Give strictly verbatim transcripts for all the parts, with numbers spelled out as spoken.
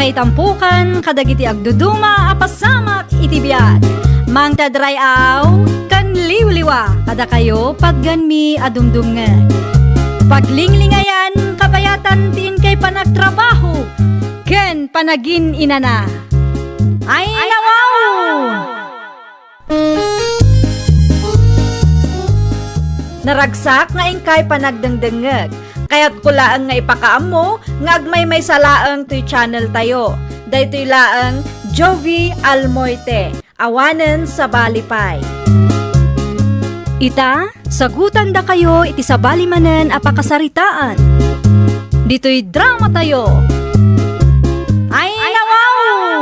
Itampukan kadagiti agduduma a pasamak iti biag. Mangted ray-aw ken liwliwa kadakayo, patganmi a dumdumngeg. Paglinglingayan, kabayatan ti inkay panagtrabaho ken panagin-inana. Ay, nawaw! Naragsak nga inkay panagdengdengngeg. Kayatko laeng nga ipakaammo nga agmaymaysa laeng toy channel tayo. Daytoy laeng Jovie Almoite, awanen sabali pay. Ita, sagutandakayo iti sabali manen a pakasaritaan. Ditoy drama tayo. Ay, nawaw!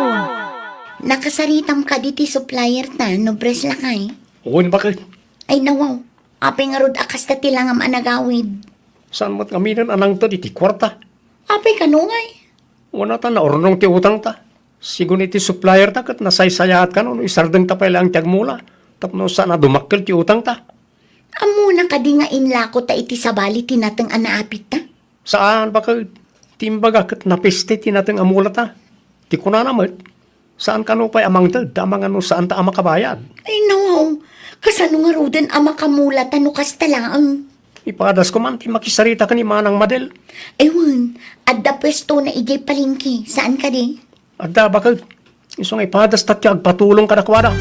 Nakasaritam kadi ti supplier ta, no bres lakay? Wen, baket. Ay, nawaw. Apay ngarud a kasta ti langam a nagawid? Saan met ngamin a nangted iti kuarta? Apay kano ngay? Wen a ta naurnong ti utangta. Sigun iti supplier ta ket nasaysayaat kano no isardengta pay laeng ti agmula tapno saan a dumakkel ti utangta. Ammona kadi nga inlako ta iti sabali ti nateng a naapitta? Saan, baket. Ti imbaga ket napiste ti nateng a mulata. Ti kunana met, saan kano pay a mangted ta amangan no saanta a makabayad. Ay, nawaw. Kasano ngaruden a makamulata no kasta laeng? Ipadasko man ti makisarita ken ni Manang Madel. Ay, wen, adda puestona idiay palengke. Saan kadi? Adda, baket. Isu nga ipadas ta ti agpatulong kadakuada.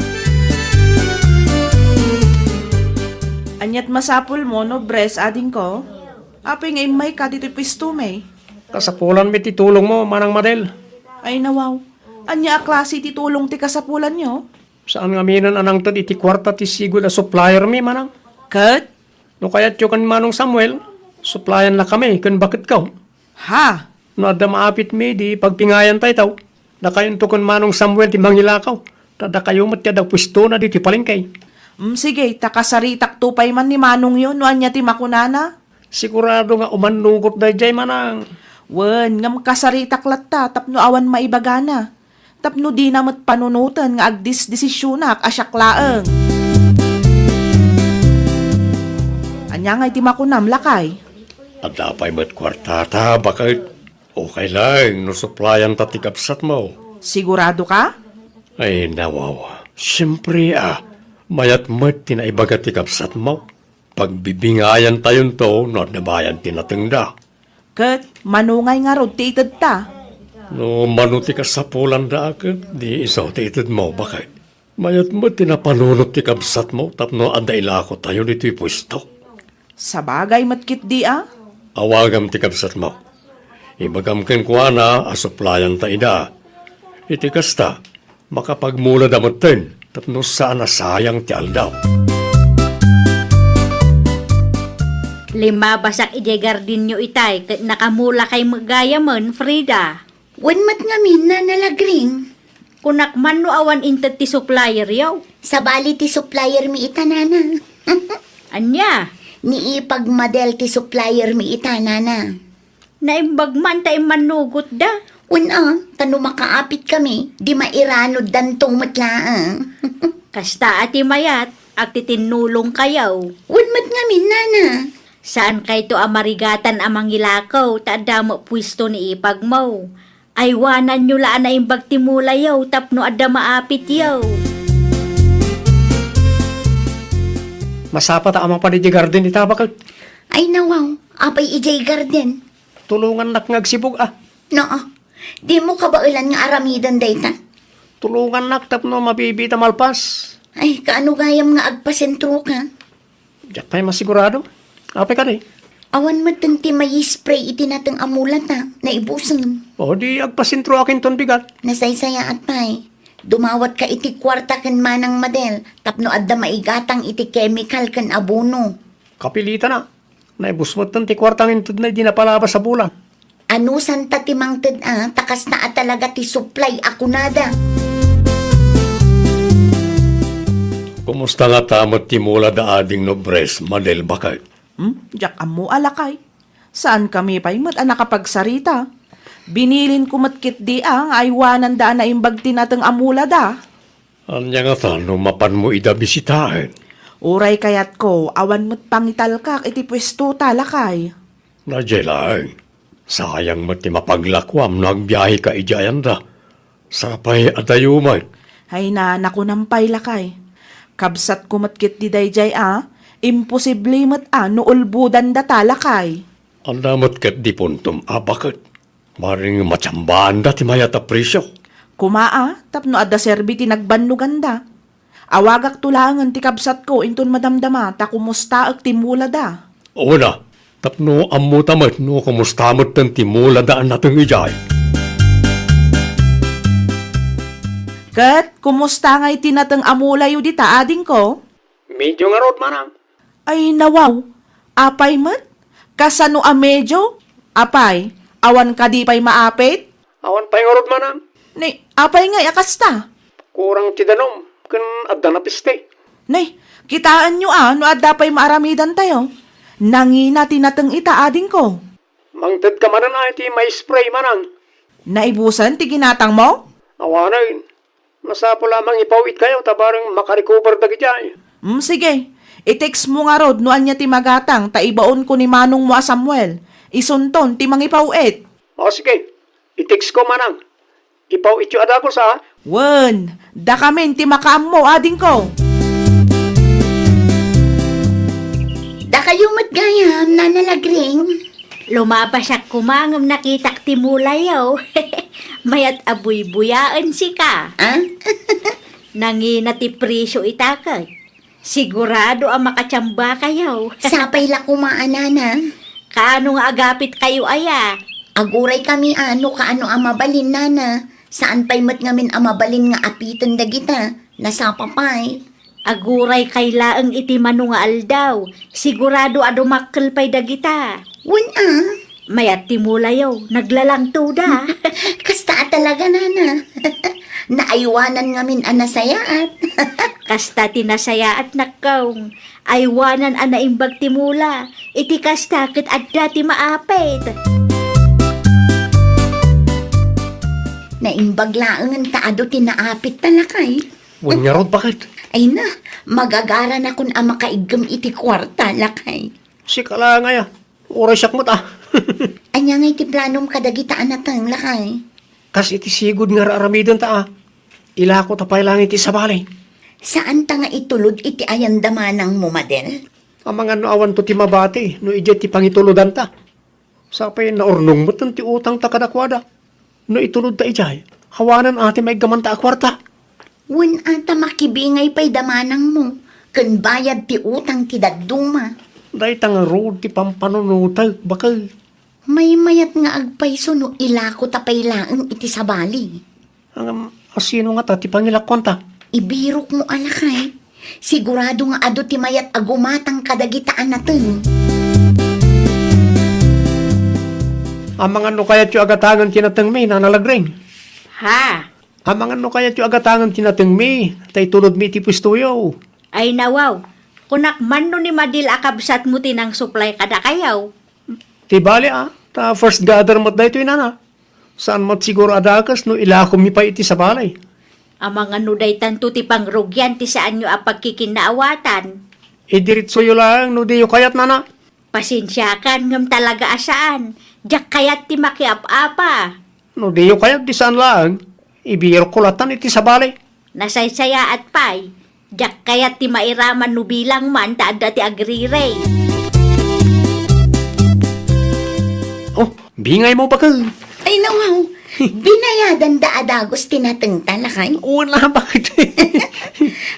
Aniat masapulmo no bres, adingko? Apay nga immayka ditoy puestomi? Kasapulanmi ti tulongmo, Manang Madel. Ay, nawaw. Ania a klase ti tulong ti kasapulanyo? Saan ngamin a nangted iti kuarta ti sigud a suppliermi, Manang. Ket? No kayatyo ken Manong Samuel, suppliennakami ken baketko. Ha? No adda maapitmi, di pagbingayantayto. Dakayonto ken Manong Samuel ti mangilakaw, ta dakayo met ti adda puestona ditoy palengke. Mm, sige, ta kasaritakto pay man ni manongyo no ania ti makunana. Sigurado nga umannugot daydiay, Manang. Wen, ngem kasaritak latta tapno awan maibagana. Tapno dina met panunoten nga agdesdesisionak a siak laeng. Ania ngay ti makunam, lakay? Adda pay met kuartata, baket. Okay laeng no supplienta ti kabsatmo. Sigurado ka? Ay, nawaw. Siempre, a. Mayat met ti naibaga ti kabsatmo. Pagbibingayantayonto no adda bayad ti natengda. Ket mano ngay ngarud ti itedta? No mano ti kasapulanda, ket di isu ti itedmo, baket. Mayat met ti napanunot ti kabsatmo tapno adda ilakotayo ditoy puesto. Sabagay met ketdi a. Awagam ti kabsatmo. Ibagam kenkuana a supplienta ida. Iti kasta, makapagmulada metten tapno saan a sayang ti aldaw. Limmabasak idiay gardenyo itay ket nakamulakay met gayamen, Frida. Wen met ngamin, Nana Lagring. Kunak man no awan inted ti supplieryo. Sabali ti suppliermi ita, Nana. Ania? Ni Ipag Madel ti suppliermi ita, Nana. Naimbag man ta immannugotda. Wen a, ta no makaapitkami, di mairanuddanto met laeng. Kasta a ti mayat, agtitinnulongkayo. Wen met ngamin, Nana. Saankayto a marigatan a mangilakaw ta adda met puesto ni ipagmo. Aywananyo la a naimbag ti mulayo tapno adda maapityo. Masapa ta a mapan idiay garden ita, baket. Ay, nawaw. Apay idiay garden? Tulongannak nga agsibug a. Naa. Dimo kabaelan nga aramiden dayta? Tulongannak tapno mabibita malpas. Ay, kaano gayam nga agpasentroka? Diak pay masigurado. Apay kadi? Awan metten ti maispray iti nateng a mulata, naibusen. O, di agpasentroak inton bigat. Nasaysayaat pay. Dumawatka iti kuarta ken Manang Madel tapno adda maigatang iti kemikal ken abono. Kapilitana. Naibus metten ti kuarta nga intedna idi napalabas a bulan. Anusanta ti mangted a, ta kasta a talaga ti supply a kunada. Kumusta ngata met ti mulada, ading no bres, Madel, baket? Hmm? Diak ammo a, lakay. Saankami pay met a nakapagsarita. Binilinko met ketdi a nga aywananda a naimbag ti nateng a mulada. Ania ngata no mapanmo ida bisitaen? Uray kayatko, awan met pangitalkak iti puestota, lakay. Daydiay laeng. Sayang met ti mapaglakuam no agbiaheka idiay anda. Sapay a dayo met. Ay na, nakunam pay, lakay. Kabsatko met ketdi daydiay a, imposible met a no ulbodandata, lakay. Anda met ketdi puntom a baket. Bareng matsambanda ti mayat a presio. Kuma a, tapno adda serbi ti nagbannoganda. Awagakto laengen ti kabsatko inton madamdama ta kumustaek ti mulada. Wen a, tapno ammota met no kumusta metten ti mulada a nateng idiay. Ket kumusta ngay ti nateng a mulayo dita, adingko? Medyo ngarud, manang. Ay, nawaw. Apay met? Kasano a medyo? Apay, awan kadi pay maapit? Awan pay ngarud, manang. Ni, apay ngay a kasta? Kurang ti danum, ken adda napiste. Nay, kitaenyo a no adda pay maaramidantayo. Nangina ti nateng ita, adingko. Mangted ka manen a iti ma-spray, manang. Naibusen ti ginatangmo? Awanen. Masapul a mangipawitkayo ta bareng makarecover dagiti ay. Mm, sige. I-text mo ngarud no ania ti magatang ta ibaonko ni manongmo a Samuel. Isunton ti mangipawit. O, sige. I-text ko, manang. Ipawityo a dagus, a. Wen, dakamin ti makaammo, adingko. Dakayo met gayam, Nana Lagring. Lumabasak koma ngem nakitak ti mulayo. Mayat a buybuyaen sika. Ah? Nangina ti presyo ita ket. Sigurado a makatsamba kayo. Sapay la koma a, Nana. Kaano nga agapit kayo aya? Aguray kami a no kaano a mabalin, Nana. Saan pay met ngamin a mabalin nga apiten dagita. Nasapa pay. Aguray kay laeng iti mano nga aldaw. Sigurado a dumakkel pay dagita. Wen a. Mayat ti mulayo, naglalangtoda. Kasta a talaga, Nana. Naaywanan ngamin a nasayaat. Kasta ti nasayaat, nakkaw. Aywanan a naimbag ti mula. Iti kasta ket adda ti maapit. Naimbag laengen ta adu ti naapit ta, lakay. Wen ngarud, baket? Ay na, magagaranakon a makaiggem iti kuarta, lakay. Sika la ngay a. Uray siak met a. Ania ngay ti planom kadagita a nateng, lakay? Kas iti sigud nga ar-aramidenta a. Ilako ta pay laeng iti sabali. Saan ta nga itulod iti ayanda manangmo, Madel? Amangan no awanto ti mabati no idiay ti pangitulodanta. Sapay naurnong metten ti utangta kadakuada. No itulodta idiay, awanan a ti maiggamanta a kuarta. Wen a ta makibingay pay da manangmo, ken bayad ti utang ti dadduma. Dayta ngarud ti pampanunotek, baket. Maymayat nga agpayso no ilako ta pay laeng iti sabali. Ngem, asino ngata ti pangilakuanta? Ibirokmo a lakay. Sigurado nga adu ti mayat a gumatang kadagita a nateng. Amangan no kayatyo a gatangen ti natengmi, Nana Lagring? Ha? Amangan no kayatyo a gatangen ti natengmi, ta itulodmi iti puestoyo. Ay, nawaw. Kunak man no ni Madil a kabsatmo ti nangsuplay kadakayo. Ti bali a, ta first gather met daytoy, Nana. Saan met siguro a dakes no ilakommi pay iti sabali. Amangan no daytanto ti pangrugian ti saanyo a pagkikinnaawatan. Idiretsoyo laeng no diyo kayat, Nana. Pasensiakan ngem talaga a saan. Diak kayat ti makiap-apa. No diyo kayat, di saan laeng. Ibirokko latan iti sabali. Nasaysayaat pay. Diak kayat ti mairaman no bilang man ta adda ti agrirey. Oh, bingaymo, baket. Ay, nawaw. Binayadan da a dagus ti natengta, lakay? Wen a, baket.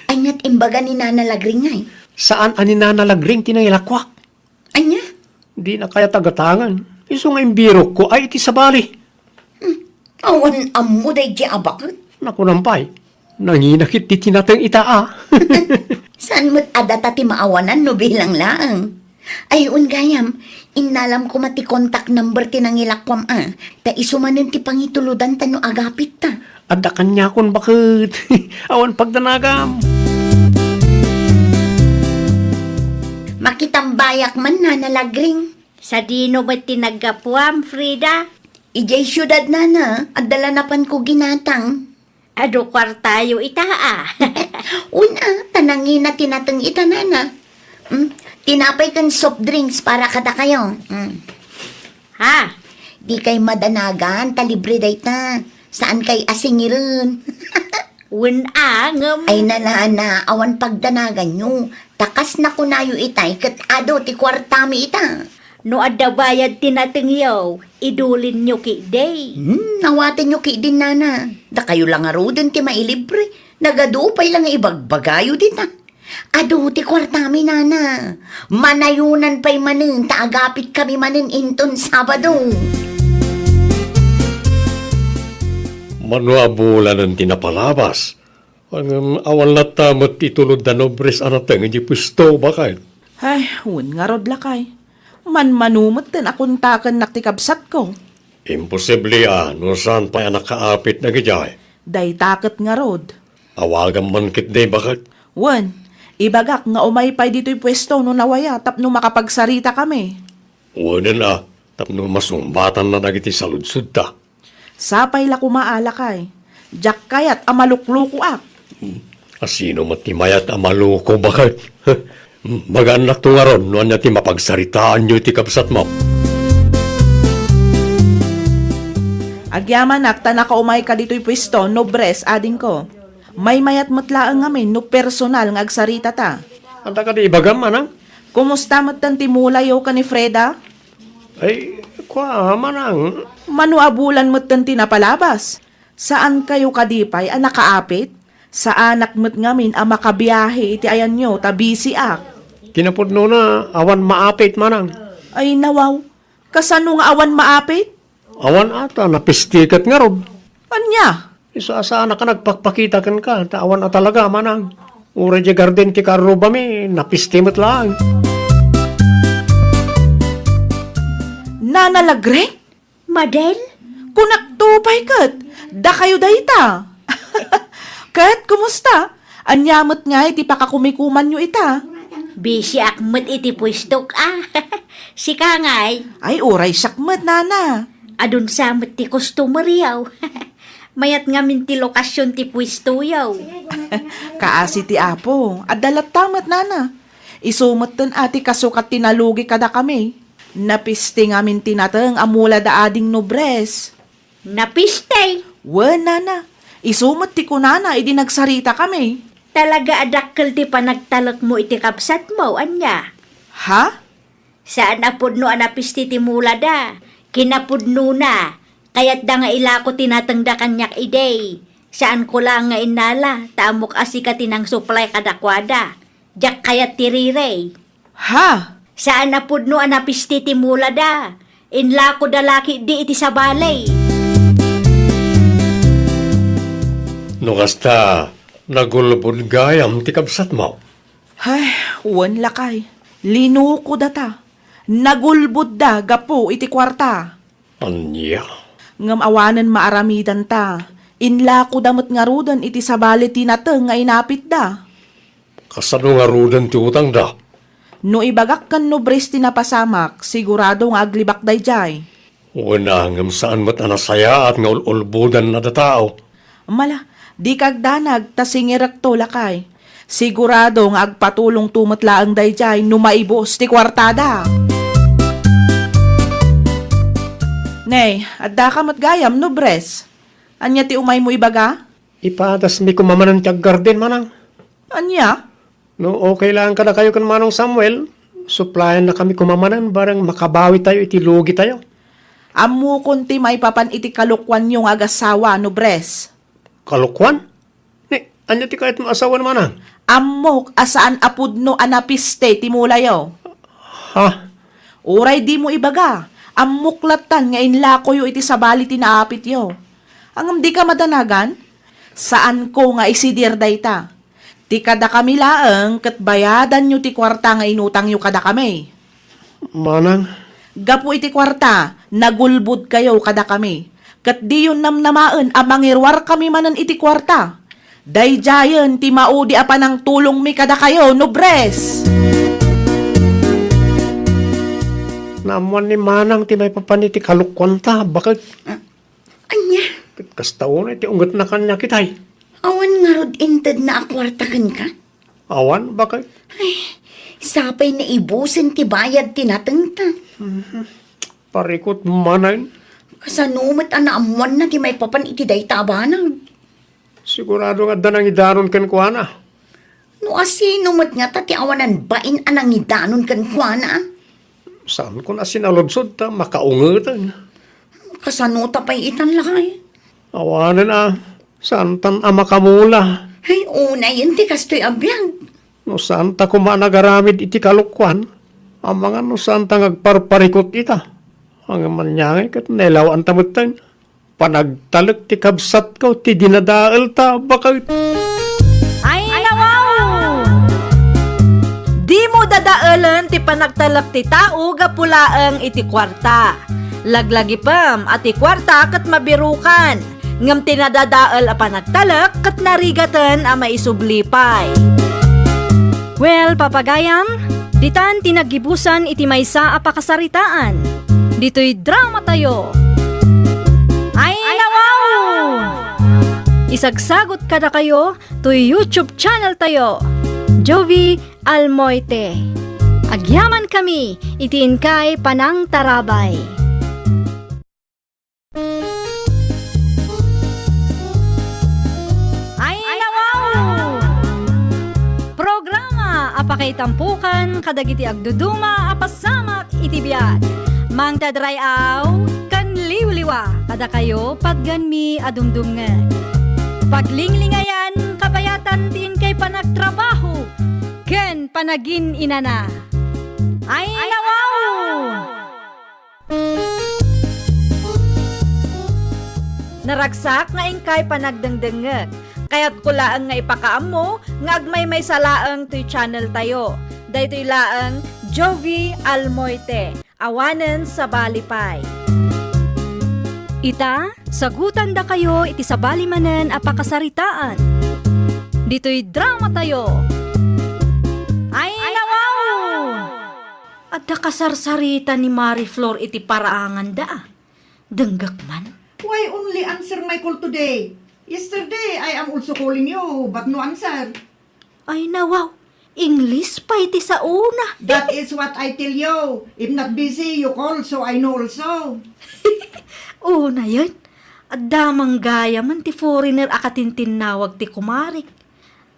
Aniat imbaga ni Nana Lagring ngay? Saan a ni Nana Lagring ti nangilakuak. Ania? Dina kayat a gatangen. Isu nga imbirokko ay iti sabali. Hmm. Awan ammo daydi a baket. Nakunam pay. Nangina ketdi ti nateng ita a. Saan met a data ti maawanan no bilang laeng? Ay, un gayam, innalam koma ti contact number ti nangilakuam a. Ta isu manen ti pangitulodanta no agapitta. Adda kaniakon baket. Awan pagdanagam. Makitambayak man, Nana Lagring. Sadino met ti naggapuam, Frida? Idiay siudad, Nana, adda la napanko ginatang. Adu kuartayo ita a. Wen a, ta nangina ti nateng ita, Nana. Mm, tinapay ken soft drinks para kadakayo. Mm. Ha? Dikay madanagan ta libre dayta. Saankay a singiren. Wen a, ngem Ay, nalana, awan pagdanaganyo. Ta kas nakunayo itay ket adu ti kuartami ita. No adda bayad ti natengyo, idulinyo ketdi. Hmm, awatenyo ketdin, nana. Dakayo la ngaruden ti mailibre. Nagadu pay la nga ibagbagayo dita. Adu ti kuartami, nana. Manayonan pay manen ta agapitkami manen inton Sabado. Mano a bulanen ti napalabas? Ngem awan latta met ti tulod da Nobres a nateng idiay puesto, baket. Ay, wen ngarud, lakay. Manmano metten a kontakennak ti kabsatko. Imposible a no saan pay a nakaapit dagidiay. Dayta ket ngarud. Awagam man ketdi, baket. Wen, ibagak nga umay pay ditoy puesto no nawaya tapno makapagsaritakami. Wenen a, tapno masungbatanna dagiti saludsodta. Sapay la koma a, lakay. Diak kayat a maluklukoak. Hmm. A sino met ti mayat a maluko, baket? Hmm, bagaannakto ngarud no ania ti mapagsaritaanyo iti kabsatmo. Agyamanak ta nakaumayka ditoy puesto, Nobres, adingko. Maymayat met laeng ngamin no personal nga agsaritata. Adda kadi ibagam, manang? Kumusta metten ti mulayo ken ni Freda? Ay, kua, manang. Mano a bulan metten ti napalabas? Saankayo kadi pay a nakaapit? Saanak met ngamin a makabiahe iti ayanyo ta bisiak. Kinapudnona, awan maapit, manang. Ay, nawaw. Kasano nga awan maapit? Awan ata, napiste ket ngarud. Ania? Isu a saanak a nagpakpakita kenka, ta awan a talaga, manang. Uray diay garden ti karrubami, napiste met laeng. Nana Lagre? Madel? Kunakto pay ket, dakayo dayta. Ket kumusta? Ania met ngay ti pakakumikumanyo ita? Bisiak met iti puestok a. Sika ngay? Ay, uray siak met, nana. Adun sa met ti customer yaw. Mayat ngamin ti lokasion ti puesto yaw. Kaasi ti Apo, adda latta met, nana. Isu metten a ti kasukat ti nalugi kadakami. Napiste ngamin ti nateng a mula da ading Nobres. Napiste? Wen, nana. Isu met ti kunana idi nagsaritakami. Talaga a dakkel ti panagtalekmo iti kabsatmo, ania? Ha? Saan a pudno a napiste ti mula da. Kinapudnona, kayatda nga ilako ti natengda kaniak idi. Saanko laeng nga innala, ta ammok a sika ti nangsuplay kadakuada. Diak kayat ti riri. Ha? Saan a pudno a napiste ti mula da. Inlakoda la ketdi iti sabali. No kasta, nagulbod gayam ti kabsatmo. Ay, wen lakay. Linukodata. Nagulbodda gapu iti kuarta. Ania? Ngem awanen maaramidanta. Inlakoda met ngaruden iti sabali ti nateng nga inapitda. Kasano ngaruden ti utangda? No ibagak ken Nobres ti napasamak, sigurado nga aglibak daydiay. Wen a, ngem saan met a nasayaat nga ul-ulbodanna datao. Mala, dika agdanag ta singirekto, lakay. Sigurado nga agpatulongto met laeng daydiay no maibus ti kuartada. Nay, addaka met gayam, Nobres. Ania ti umaymo ibaga? Ipaadasmi koma manen ti aggarden, manang. Ania? No okay laeng kadakayo ken Manong Samuel, suppliennakami koma manen bareng makabawitayo iti lugitayo. Ammokon ti maipapan iti kalokuanyo nga agassawa, Nobres. Kalokuan? Ni, ania ti kayatmo a sawen, manang? Ammok a saan a pudno a napiste ti mulayo. Ha? Uray dimo ibaga, ammok lattan nga inlakoyo iti sabali ti naapityo. Ngem dika madanagan? Saanko nga isidir dayta. Ti kadakami laeng ket bayadanyo ti kuarta nga inutangyo kadakami. Manang. Gapu iti kuarta, nagulbodkayo kadakami. Ket diyo namnamaen a mangiruarkami manen iti kuarta. Daydiayen ti maudi a panangtulongmi kadakayo, Nobres! Naammoan ni Manang ti maipapan iti kalokuanta, baket. Ania? Ket kasta unay ti ungetna kaniak itay. Awan ngarud intedna a kuarta kenka? Awan, baket. Ay, sapay naibusen ti bayad ti natengta. Mhm. Parikut manen, Kasano met a naammoanna ti maipapan iti dayta a banag? Sigurado nga adda nangidanon kenkuana. No asino met ngata ti awanan bain a nangidanon kenkuana? Saankon a sinaludsod ta makaungeten. Kasano ta pay itan, lakay? Awanen a, saantan a makamula. Ay, unayen ti kastoy a biag. No saanta koma a nagaramid iti kalokuan, amangan no saanta nga agparparikut ita. Ngem ania ngay ket nailawanta metten. Panagtalek ti kabsatko ti dinadaelta, baket. Ay, nawaw! Dimo dadaelen ti panagtalek ti tao gapu laeng iti kuarta. Laglagipem a ti kuarta ket mabirukan, ngem ti nadadael a panagtalek ket narigaten a maisubli pay. Well, papagayam, ditan ti naggibusan iti maysa a pakasaritaan. Ditoy dramatayo. Ay, nawaw! Isagsagot kadakayo toy YouTube channel tayo, Jovi Almoite. Agyaman kami iti inkay panangtarabay. Ay, nawaw! Programa a pakaitampukan kadagiti agduduma a pasamak iti biag. Mangted ray-aw ken liwliwa kadakayo patgenmi a dumdumngeg. Paglinglingayan, kabayatan ti inkay panagtrabaho ken panagin-inana. Ay, nawaw! Naragsak nga inkay panagdengdengngeg. Kayatko laeng nga ipakaammo nga agmaymaysa laeng toy channel tayo. Daytoy laeng Jovi Almoite, awanen sabali pay. Ita, sagutandakayo iti sabali manen a pakasaritaan. Ditoy dramatayo. Ay, nawaw! Adda kasarsarita ni Mari Flor iti paraanganda, a. Denggek man. Why only answer my call today? Yesterday, I am also calling you, but no answer. Ay, nawaw. English pay ti saona. That is what I tell you. If not busy, you call, so I know also. Unayen, adda man gayamen ti foreigner a katintinnawag ti kumarik.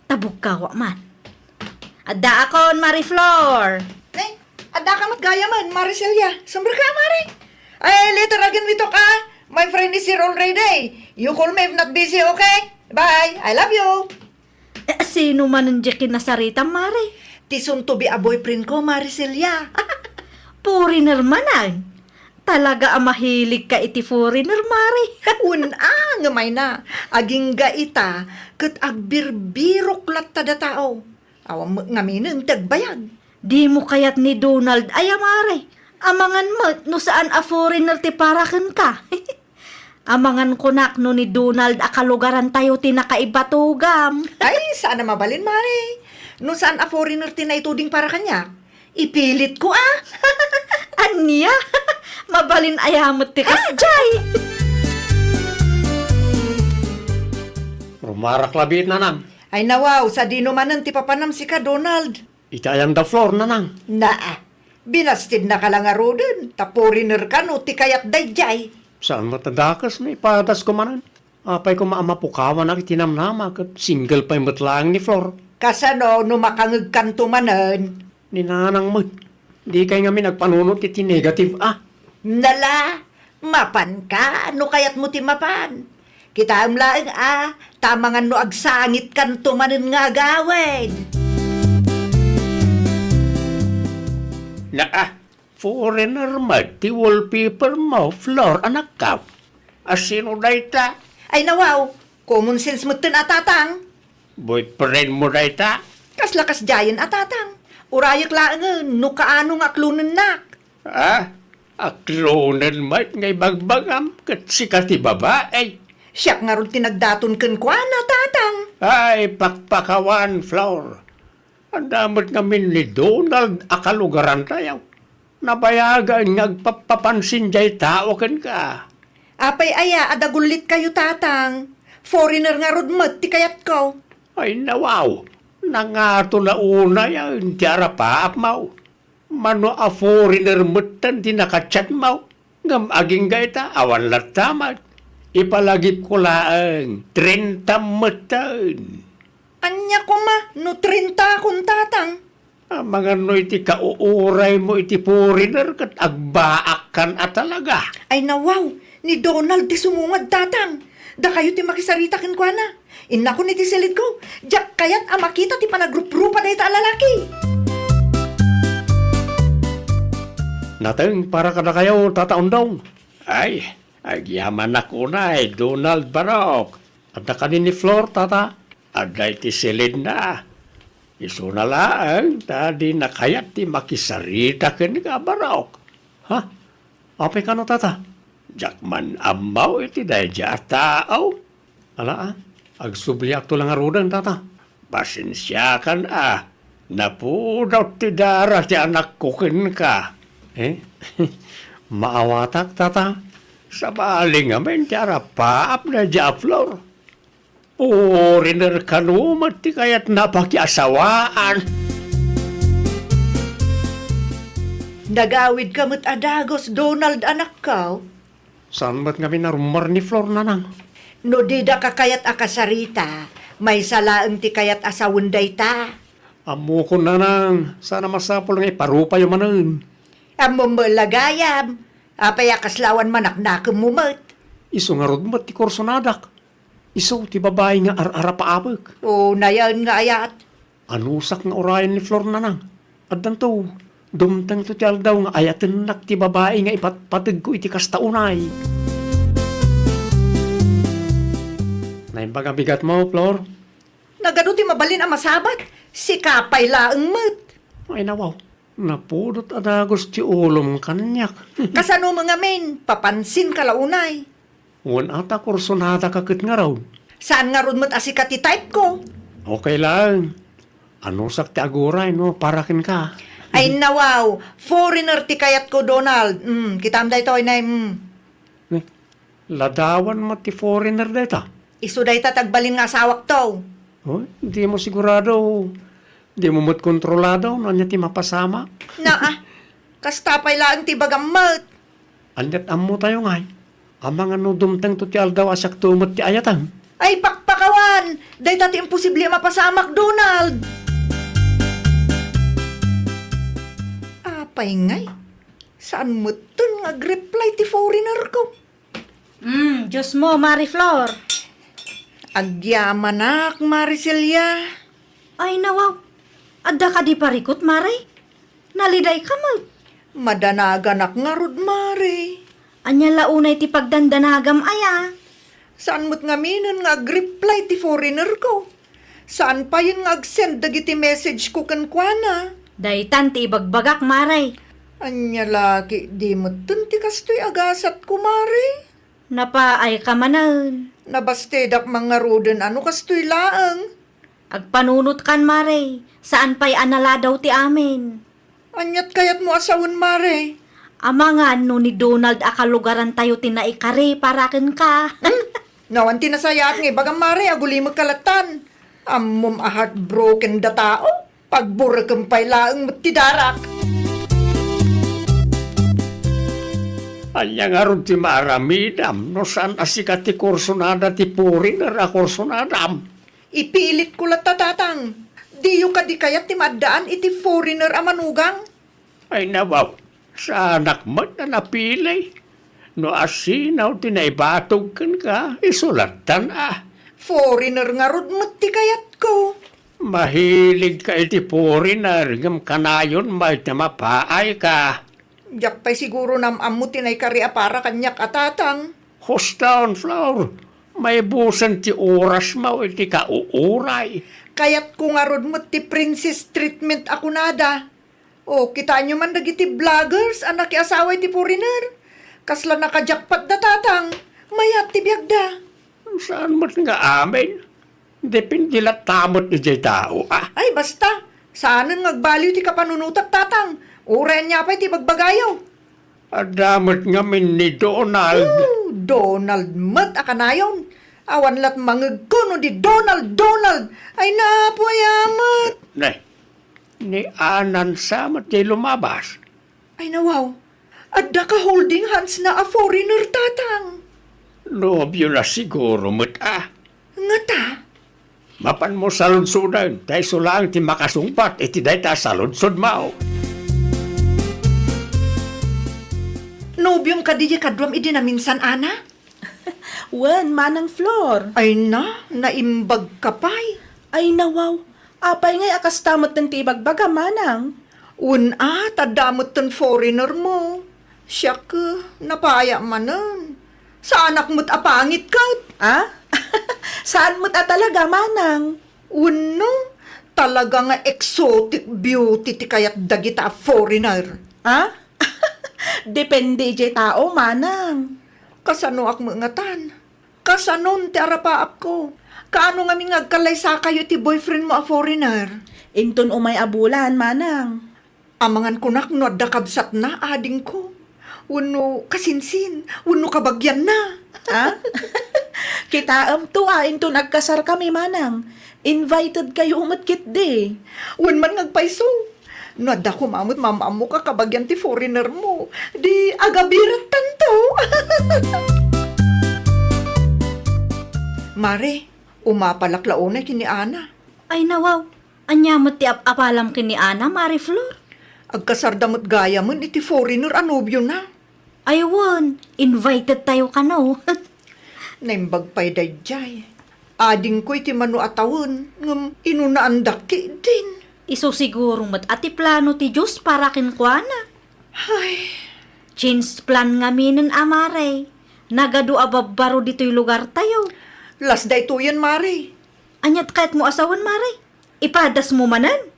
Tabukkawa man. Addaakon, Mari Flor. Eh, addaka met gayamen, Mari Celia. Sumrek ka, Mari. Eh, later again we talk, ah. My friend is here already. You call me if not busy, okay? Bye. I love you. Eh, sino manen diay kinasaritam, Mari? Ti soon to be a boyfriend ko, Mari Celia. Foreigner manen. Talaga a mahilig ka iti foreigner, Mari. Wen a, ngem ay na. Agingga ita, ket agbirbirok latta da tao. Awan met ngaminen ti agbayag. Dimo kayat ni Donald aya, Mari? Amangan met no saan a foreigner ti para kenka. Amangan kunak no ni Donald a kalugarantayo ti nakaibatugam. Ay, saan a mabalin, Mari. No saan a foreigner ti naituding para kaniak, ipilitko, a. Ania? Mabalin aya met ti kasdiay? Rumarak labi, Nanang. Ay, nawaw, sadino manen ti papanam sika, Donald? Iti ayan da Flor, Nanang. Naa, binastidnaka la ngaruden, ta foreigner kano ti kayat daydiay. Saan met a dakes no ipadasko manen? Apay koma a mapukawanak iti namnama ket single pay met laeng ni Flor? Kasano no makangegkanto manen? Ni Nanang met, dikay ngamin agpanunot iti negative a. Nala, mapanka no kayatmo ti mapan. Kitaem laeng a, ta amangan no agsangitkanto manen nga agawid. Naa, foreigner met ti wallpaper mo, Flor, anakko. A sino dayta? Ay, nawaw, common sense metten a, tatang. Boyfriend mo dayta? Kasla kasdiayen a, tatang. Urayek laengen no kaano nga aklonennak. Ah, aklonen met nga ibagbagam ket sika ti babae. Siak ngarud ti nagdaton kenkuana, tatang. Ay, pakpakawan, Flor. Adda met ngamin ni Donald a kalugarantayo. Nabayagen nga agpappapansin diay tao kenka. Apay aya a dagullit kayo, tatang? Foreigner ngarud met ti kayatko. Ay, nawaw, nangato na unayen ti arapaapmo. Mano a foreigner metten ti nakachatmo? Ngem agingga ita, awan latta met. Ipalagipko laeng, trenta metten. Ania koma no trenta kon, Tatang? Amangan no iti kauuraymo iti foreigner ket agbaakkan a talaga. Ay, nawaw, ni Donald ti sumungad, Tatang. Dakayo ti makisarita kenkuana. Innakon iti silidko, diak kayat a makita ti panagruprupa dayta a lalaki. Nateng para kadakayo, Tata Undong. Ay, agyamanak unay, Donald Barok. Adda kadi ni Flor, Tata? Adda iti silidna. Isuna laeng ta dina kayat ti makisarita kenka, Barok. Ha? Apay kano, Tata? Diak man ammo iti daydiay a tao. Ala, a, agsubliakto la ngaruden, Tata. Pasensiakan a, napudot ti dara ti anakko kenka. Eh? Maawatak, Tata. Sabali ngamin ti arapaap daydiay a Flor. Foreigner kano met ti kayatna a pakiasawaan. Nagawidka met a dagus, Donald, anakko. Saan met ngamin a rummar ni Flor, Nanang? No didaka kayat a kasarita, maysa laeng ti kayat a sawen dayta. Ammokon, Nanang, saan a masapul nga iparupayo manen. Ammom met la gayam, apay a kasla awan manaknakemmo met? Isu ngarud met ti kursonadak. Isu ti babai nga ar-arapaapek. O, nayon nga ayat. Anusak nga urayen ni Flor, Nanang? Addanto, dumtengto ti aldaw nga ayatennak ti babai nga ipatpategko iti kasta unay. Naimbag a bigatmo, Flor? Nagadu ti mabalin a masabat, sika pay laeng met. Ay, nawaw. Napudot a dagus ti ulom kaniak. Kasano met ngamin? Papansinka la unay. Wen a ta kursonadak ket ngarud. Saan ngarud met a sika ti type ko. Okay laeng. Anusak ti aguray no para kenka. Ay, nawaw. Foreigner ti kayatko, Donald. Mm, kitam daytoy, nay, mm. Eh, ladawan met ti foreigner dayta. Isu dayta ti agbalin nga asawakto. Oy, dimo sigurado. Dimo met kontrolado no ania ti mapasamak. Naa, kasta pay laeng ti ibagam met. Aniat ammotayo ngay, amangan no dumtengto ti aldaw a siakto met ti ayatem. Ay, pakpakawan! Dayta ti imposible a mapasamak, Donald! Apay ngay? Saan metten nga agreply ti foreigner ko? Mm, Diyos mo, Mari Flor. Agyamanak, Mari Celia. Ay, nawaw. Adda kadi parikut, Mari? Nalidayka met. Madanaganak ngarud, Mari. Ania la unay ti pagdandanagam aya? Saan met ngaminen nga agreply ti foreigner ko. Saan payen nga agsend dagiti message ko kenkuana. Daytan ti ibagbagak, Mari. Ania la ketdi metten ti kastoy a gasatko, Mari? Napaayka manen. Nabastedak man ngaruden a no kastoy laeng. Agpanunotkan, Mari. Saan pay a naladaw ti amin. Aniat kayatmo a sawen, Mari? Amangan no ni Donald a kalugarantayo ti naikari para kenka. Hmm? Nawan ti nasayaat nga ibagam, Mari, agulimekka lattan. Ammom a heartbroken da tao. Pagburekem pay laeng met ti darak. Ania ngarud ti maaramidam no saan a sika ti kursonada ti foreigner a kursonadam? Ipilitko latta, Tatang. Diyo kadi kayat ti maaddaan iti foreigner a manugang? Ay, nawaw, saanak met a napili. No asino ti naibatog kenka, isu lattan a. Foreigner ngarud met ti kayatko. Mahiligka iti foreigner, ngem kanayon met a mapaayka. Diak pay siguro nam-ammo ti naikari a para kaniak a tatang. Huston, Flor, maibusen ti orasmo iti kauuray. Kayatko ngarud met ti princess treatment a kunada. O, kitaenyo man dagiti vloggers a nakiasawa iti foreigner. Kasla nakajakpat da tatang. Mayat ti biagda. Saan met nga amin? Depende latta met idiay tao, a. Ay, basta. Saanen nga agbaliw ti kapanunotak, tatang. Uray ania pay ti bagbagayo. Adda met ngamin ni Donald. Ooh, Donald met a kanayon. Awan lat mangegko no di Donald, Donald. Ay, napu, aya met. Ne, ni Anansa met diay lumabas. Ay, nawaw. Adda ka holding hands na a foreigner, Tatang. Nobio na siguro met, a. Ngata? Mapanmo saludsoden, ta isu laeng ti makasungbat iti dayta a saludsodmo. Nobiom kadi diay kaduam idi naminsan, Ana? Wen, Manang Flor. Ay na, naimbag ka pay. Ay na, wow. Apay ngay a kasta metten ti ibagbaga, Manang? Wen a, ta adda metten foreigner mo. Siak, eh, napaya manen. Saanak met a pangit ket. Ah? Saan met a talaga, Manang? Wenno, talaga nga exotic beauty ti kayat dagita a foreigner. Ah? Depende idiay tao, Manang. Kasanoak met ngatan? Kasanon ti arapaapko? Kaano ngamin nga agkallaysakayo iti boyfriend mo a foreigner? Inton umay a bulan, Manang. Amangan kunak no adda kabsatna, adingko. Wenno kasinsin, wenno kabagianna. Ha? Kitaem to a, inton agkasarkami, Manang. Invited kayo met ketdi. Wen man nga agpayso. No adda koma met maam-ammok a kabagian ti foreigner mo, di agabirattanto. Mare, umapalak la unay ken ni Ana. Ay, nawaw. Ania met ti ap-apalam ken ni Ana, Mare Flor? Agkasarda met gayamen iti foreigner a nobiona. Ay wen, invited tayo kano. Naimbag pay daydiay. Adingko iti mano a tawen, ngem inunaandak ketdin. Isu siguro met a ti plano ti Dios para kenkuana. Ay. Change plan ngaminen a, Mare. Nagadu a babbaro ditoy lugartayo. Las daytoyen, Mare. Ania ti kayatmo a sawen, Mare? Ipadasmo manen?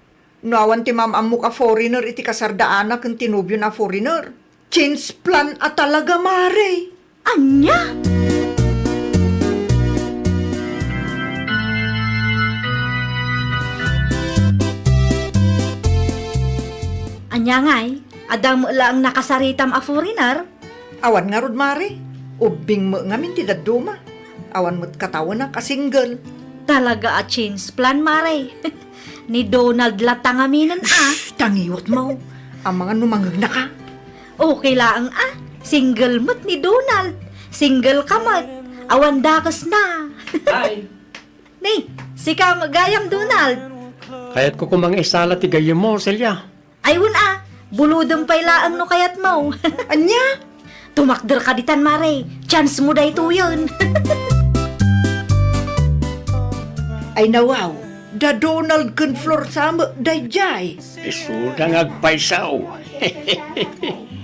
No awan ti maam-ammok a foreigner iti kasarda Ana ken ti nobiona a foreigner, change plan a talaga, Mare. Ania? Ania ngay? Adda met laeng nakasaritam a foreigner? Awan ngarud, Mare. Ubbing met ngamin ti dadduma. Awan met katawenak a single. Talaga a change plan, Mare. Ni Donald latta ngaminen a. Shh! Tangiwat mo. Amangan no mangegnaka. Okay laeng a. Single met ni Donald. Single ka met. Awan dakesna. Hi. Ni, sika met gayam, Donald. Kayatko koma nga isala ti gayyemmo, Celia. Ay, wen a, bulodem pay laeng no kayatmo. Ania? Tumakder ka ditan, Mare. Chance mo daytoyen. Ay, nawaw, da Donald ken Flor sa met daydiay. Isuda nga agpayso.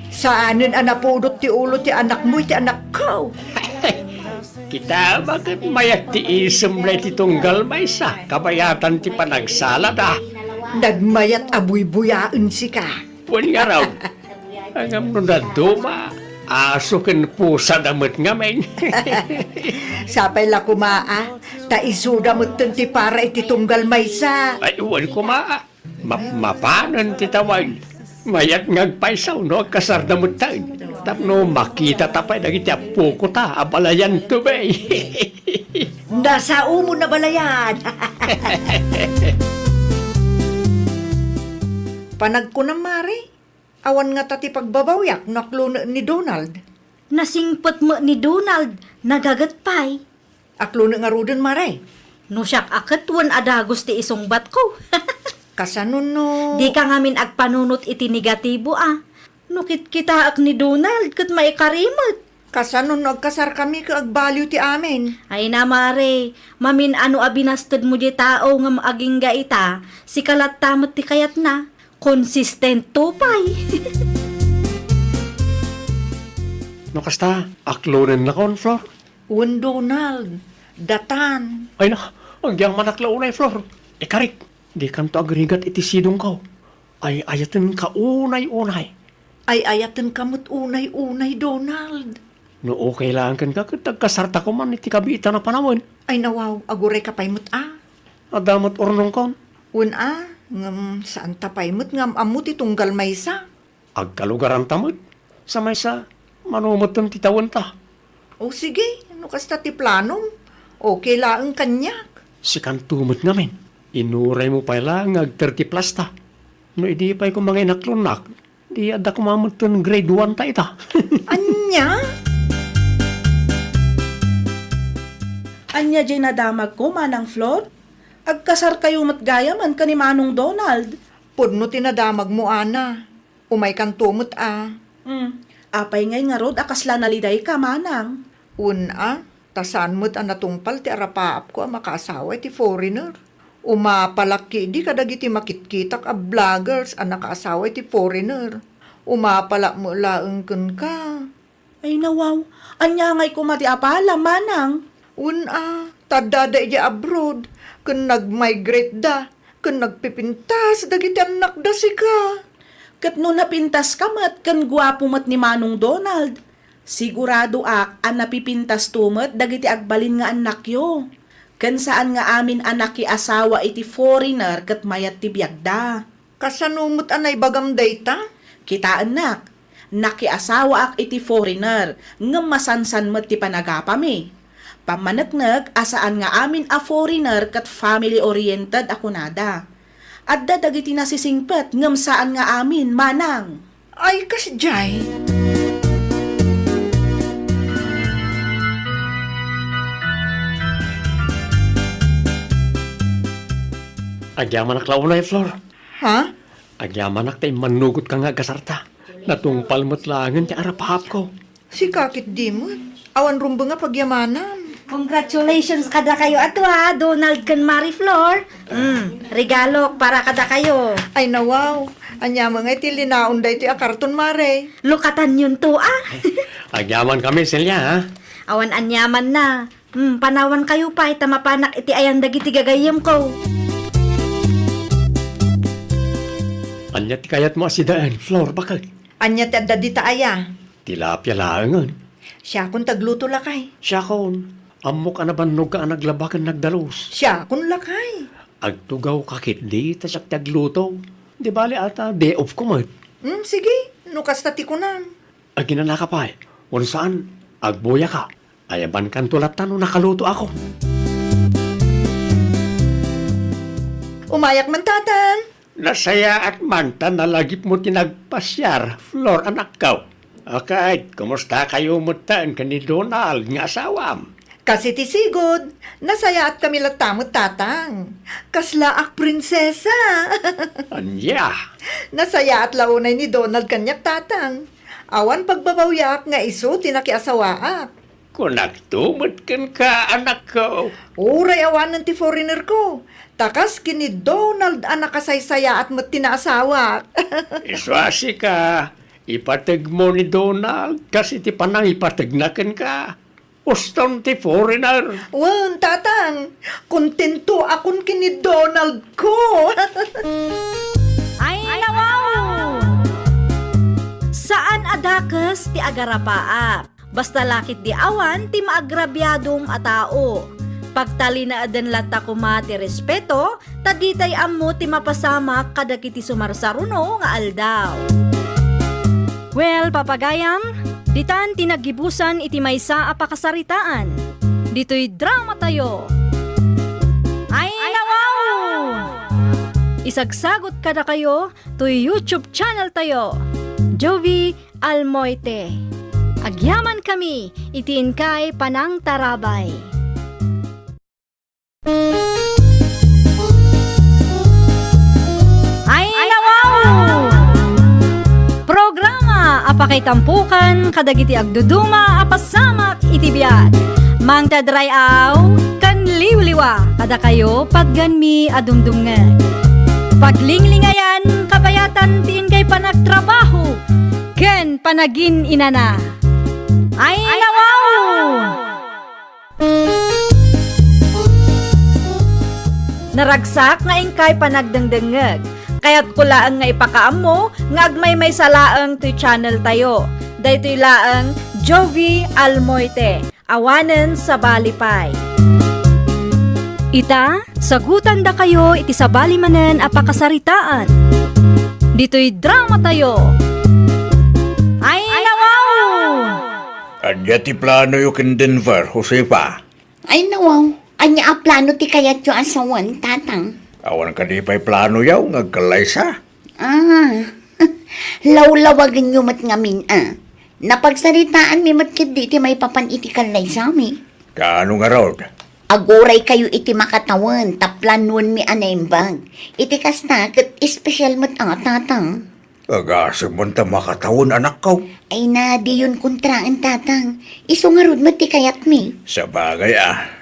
Saanen a napudot ti ulo ti anakmo iti anakko. Kita, baket mayat ti isemna iti tunggal maysa, kabayatan ti panagsalada. Nagmayat a buybuyaen sika. Wen ngarud, ngem no dadduma, aso ken pusada met ngamin. Sapay la koma a, ta isuda metten ti para iti tunggal maysa. Ay, wen koma a. Mapmapanen ti tawen. Mayat nga agpayso no agkasarda metten. Tapno makitata pay dagiti appokota a balayan to, bay. Nasao mo nabalayan. Panagkunam, Mare, awan ngata ti pagbabawiak no aklonen ni Donald. Nasingpet met ni Donald, nagaget pay. Aklonek ngaruden, Mare. No siak a ket wen a dagus ti isungbatko. Kasano no? Dika ngamin agpanunot iti negatibo a. No kitkitaek ni Donald ket maikari met. Kasano no agkasarkami ket agbaliw ti amin? Ay na, Mare, mamin-ano a binastedmo diay tao ngem agingga ita, sika latta met ti kayatna. Konsistento pay. No kasta, aklonennakon, Flor? Wen, Donald, datan. Ay na, agyamanak la unay, Flor. Ikarik, dikanto agrigat iti sidongko. Ay-ayatenka unay-unay. Ay-ayatenka met unay-unay, Donald. No okay laeng kenka, ket agkasartako man iti kabiitan a panawen. Ay nawaw, agurayka pay met a. Adda met urnongkon. Wen a, ngem saanta pay met nga am-ammo ti tunggal maysa. Agkalugaranta met. Sa maysa, mano metten ti tawenta. O sige, no kasta ti planom, okay laeng kaniak. Sikanto met ngamin, inuraymo pay la nga agter ti plasta. No idi pay koma nga inaklonnak, Ti adda koma metten grade one ta ita. Ania? Ania diay nadamagko, Manang Flor? Agkasarkayo met gayamen ken ni Manong Donald. Pudno ti nadamagmo, Ana. Umaykanto met a. Hmm. Apay ngay ngarud a kasla nalidayka, Manang? Wen a, ta saan met a natungpal ti arapaapko a makaasawa iti foreigner. Umapalak ketdi kadagiti makitkitak a vloggers a nakaasawa iti foreigner. Umapalak met laeng kenka. Ay, nawaw. Ania ngay koma ti apalam, Manang? Wen a, ta addada idiay abroad, ken nag-migrate da, ken nagpipintas dagiti annakda sika. Ket no napintaska met ken guapo met ni Manong Donald, siguradoak a napipintasto met dagiti agbalin nga annakyo. Ken saan nga amin a nakiasawa iti foreigner ket mayat ti biagda. Kasano met a naibagam dayta? Kitaennak, nakiasawaak iti foreigner, ngem masansan met ti panagapami. Pammaneknek a saan nga amin a foreigner ket family-oriented a kunada. Adda dagiti nasisingpet ngem saan nga amin, Manang. Ay, kasdiay. Agyamanak la unay, Flor. Ha? Agyamanak ta immannugotka nga agasarta. Natungpal met laengen ti arapaapko. Sika ketdi met. Awan rumbeng a pagyamanam. Congratulations kadakayo a dua, Donald ken Marie Flor. Mm, regalok para kadakayo. Ay, nawaw. Ania met ngay ti linaon daytoy a karton, Mare? Lukatanyonto, a. Agyamankami, Celia, ha? Awan aniamanna. Hmm, panawankayo pay ta mapanak iti ayan dagiti gagayyemko. Ania ti kayatmo a sidaen, Flor, baket? Ania ti adda dita aya? Tilapia laengen. Siakon ti agluto, lakay. Siakon, ammok a nabannog ka a naglaba ken nagdalus. Siakon, lakay. Agtugawka ketdi ta siak ti agluto. Di bale a ta day off ko met. Hmm, sige, no kasta ti kunam. Aginanaka pay, wenno saan, agbuyaka. Ayabankanto latta no nakalutoakon. Umayak man, Tatang. Nasayaat man ta nalagipmo ti nagpasiar, Flor, anakko. Ket, kumustakayo metten ken ni Donald nga asawam? Kas iti sigud, nasayaatkami latta met, Tatang. Kaslaak prinsesa. Ania? Nasayaat la unay ni Donald kaniak, Tatang. Awan pagbabawiaak nga isu ti nakiasawaak. Kunakto met kenka, anakko. Uray awanen ti foreigner ko, ta kas ken ni Donald a nakasaysayaat met ti naasawak. Isu a sika, ipategmo ni Donald kas iti panangipategna kenka. Uston ti foreigner. Wen, Tatang, kontentoakon ken ni Donald ko. Ay, nawaw! Saan a dakes ti agarapaap. Basta la ketdi awan ti maagrabiadom a tao. Pagtalinaeden latta koma ti respeto, ta ditay ammo ti mapasamak kadagiti sumarsaruno nga aldaw. Well, papagayam, ditan ti naggibusan iti maysa a pakasaritaan. Ditoy dramatayo. Ay, nawaw! Isagsagot kadakayo toy YouTube channel tayo, Jovie Almoite. Agyamankami iti inkay panangtarabay. Ay, nawaw! Programa a pakaitampokan kadagiti agduduma a pasamak iti biag. Mangted ray-aw ken liwliwa kadakayo, patganmi a dumdumngeg. Paglinglingayan, kabayatan ti inkay panagtrabaho ken panagin-inana. Ay, nawaw! Naragsak nga inkay panagdengdengngeg. Kayatko laeng nga ipakaammo nga agmaymaysa laeng toy channel tayo. Daytoy laeng Jovie Almoite. Awanen sabali pay. Ita, sagutandakayo iti sabali manen a pakasaritaan. Ditoy dramatayo. Ay, nawaw! Adda ti planoyo ken Denver, Josefa? Ay, nawaw. Ania a plano ti kayatyo a sawen, Tatang? Awan kadi pay planoyo nga agkallaysa? Ah, Lawlawagenyo met ngamin a. Napagsaritaanmi met ketdi ti maipapan iti kallaysami. Kaano ngarud? Aguray kayo iti makatawen ta planuenmi a naimbag. Iti kasta, ket espesyal met a, Tatang. Agasem man ta makatawen, anakko. Ay na, diyon kontraen, Tatang. Isu ngarud met ti kayatmi. Sabagay a.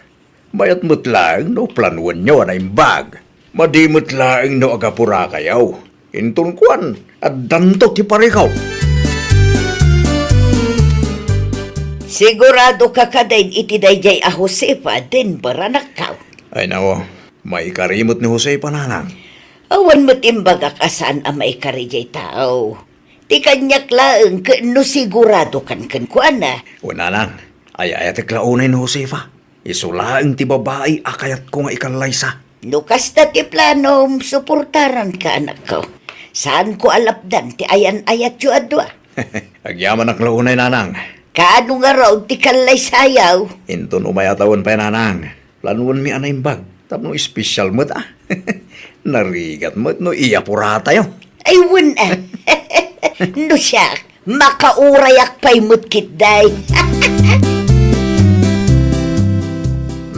Mayat met laeng no planuenyo a naimbag. Madi met laeng no agapurakayo. Inton kuan, addanto ti parikaw. Sigurado ka kadin iti daydiay a Josefa, Denver, anakko? Ay, nao, maikari met ni Josefa, nanang. Awan met imbagak a saan a maikari jay tao. Ti kaniak laeng ket no sigurado kan kenkuana. O, nanang, ay-ayatek la unay ni Josefa. Isu laeng ti babai a kayatko nga ikallaysa. No kasta ti planom, suportaranka, anakko. Saanko a lapdan ti ayan-ayatyo a dua. Agyamanak la unay, nanang. Kaano ngarud ti kallaysayo? Inton umay a tawen pay, nanang, planuenmi a naimbag tapno espesyal met a. Narigat met no iyapuratayo. Ay, wen a. No siak, makaurayak pay met ketdi.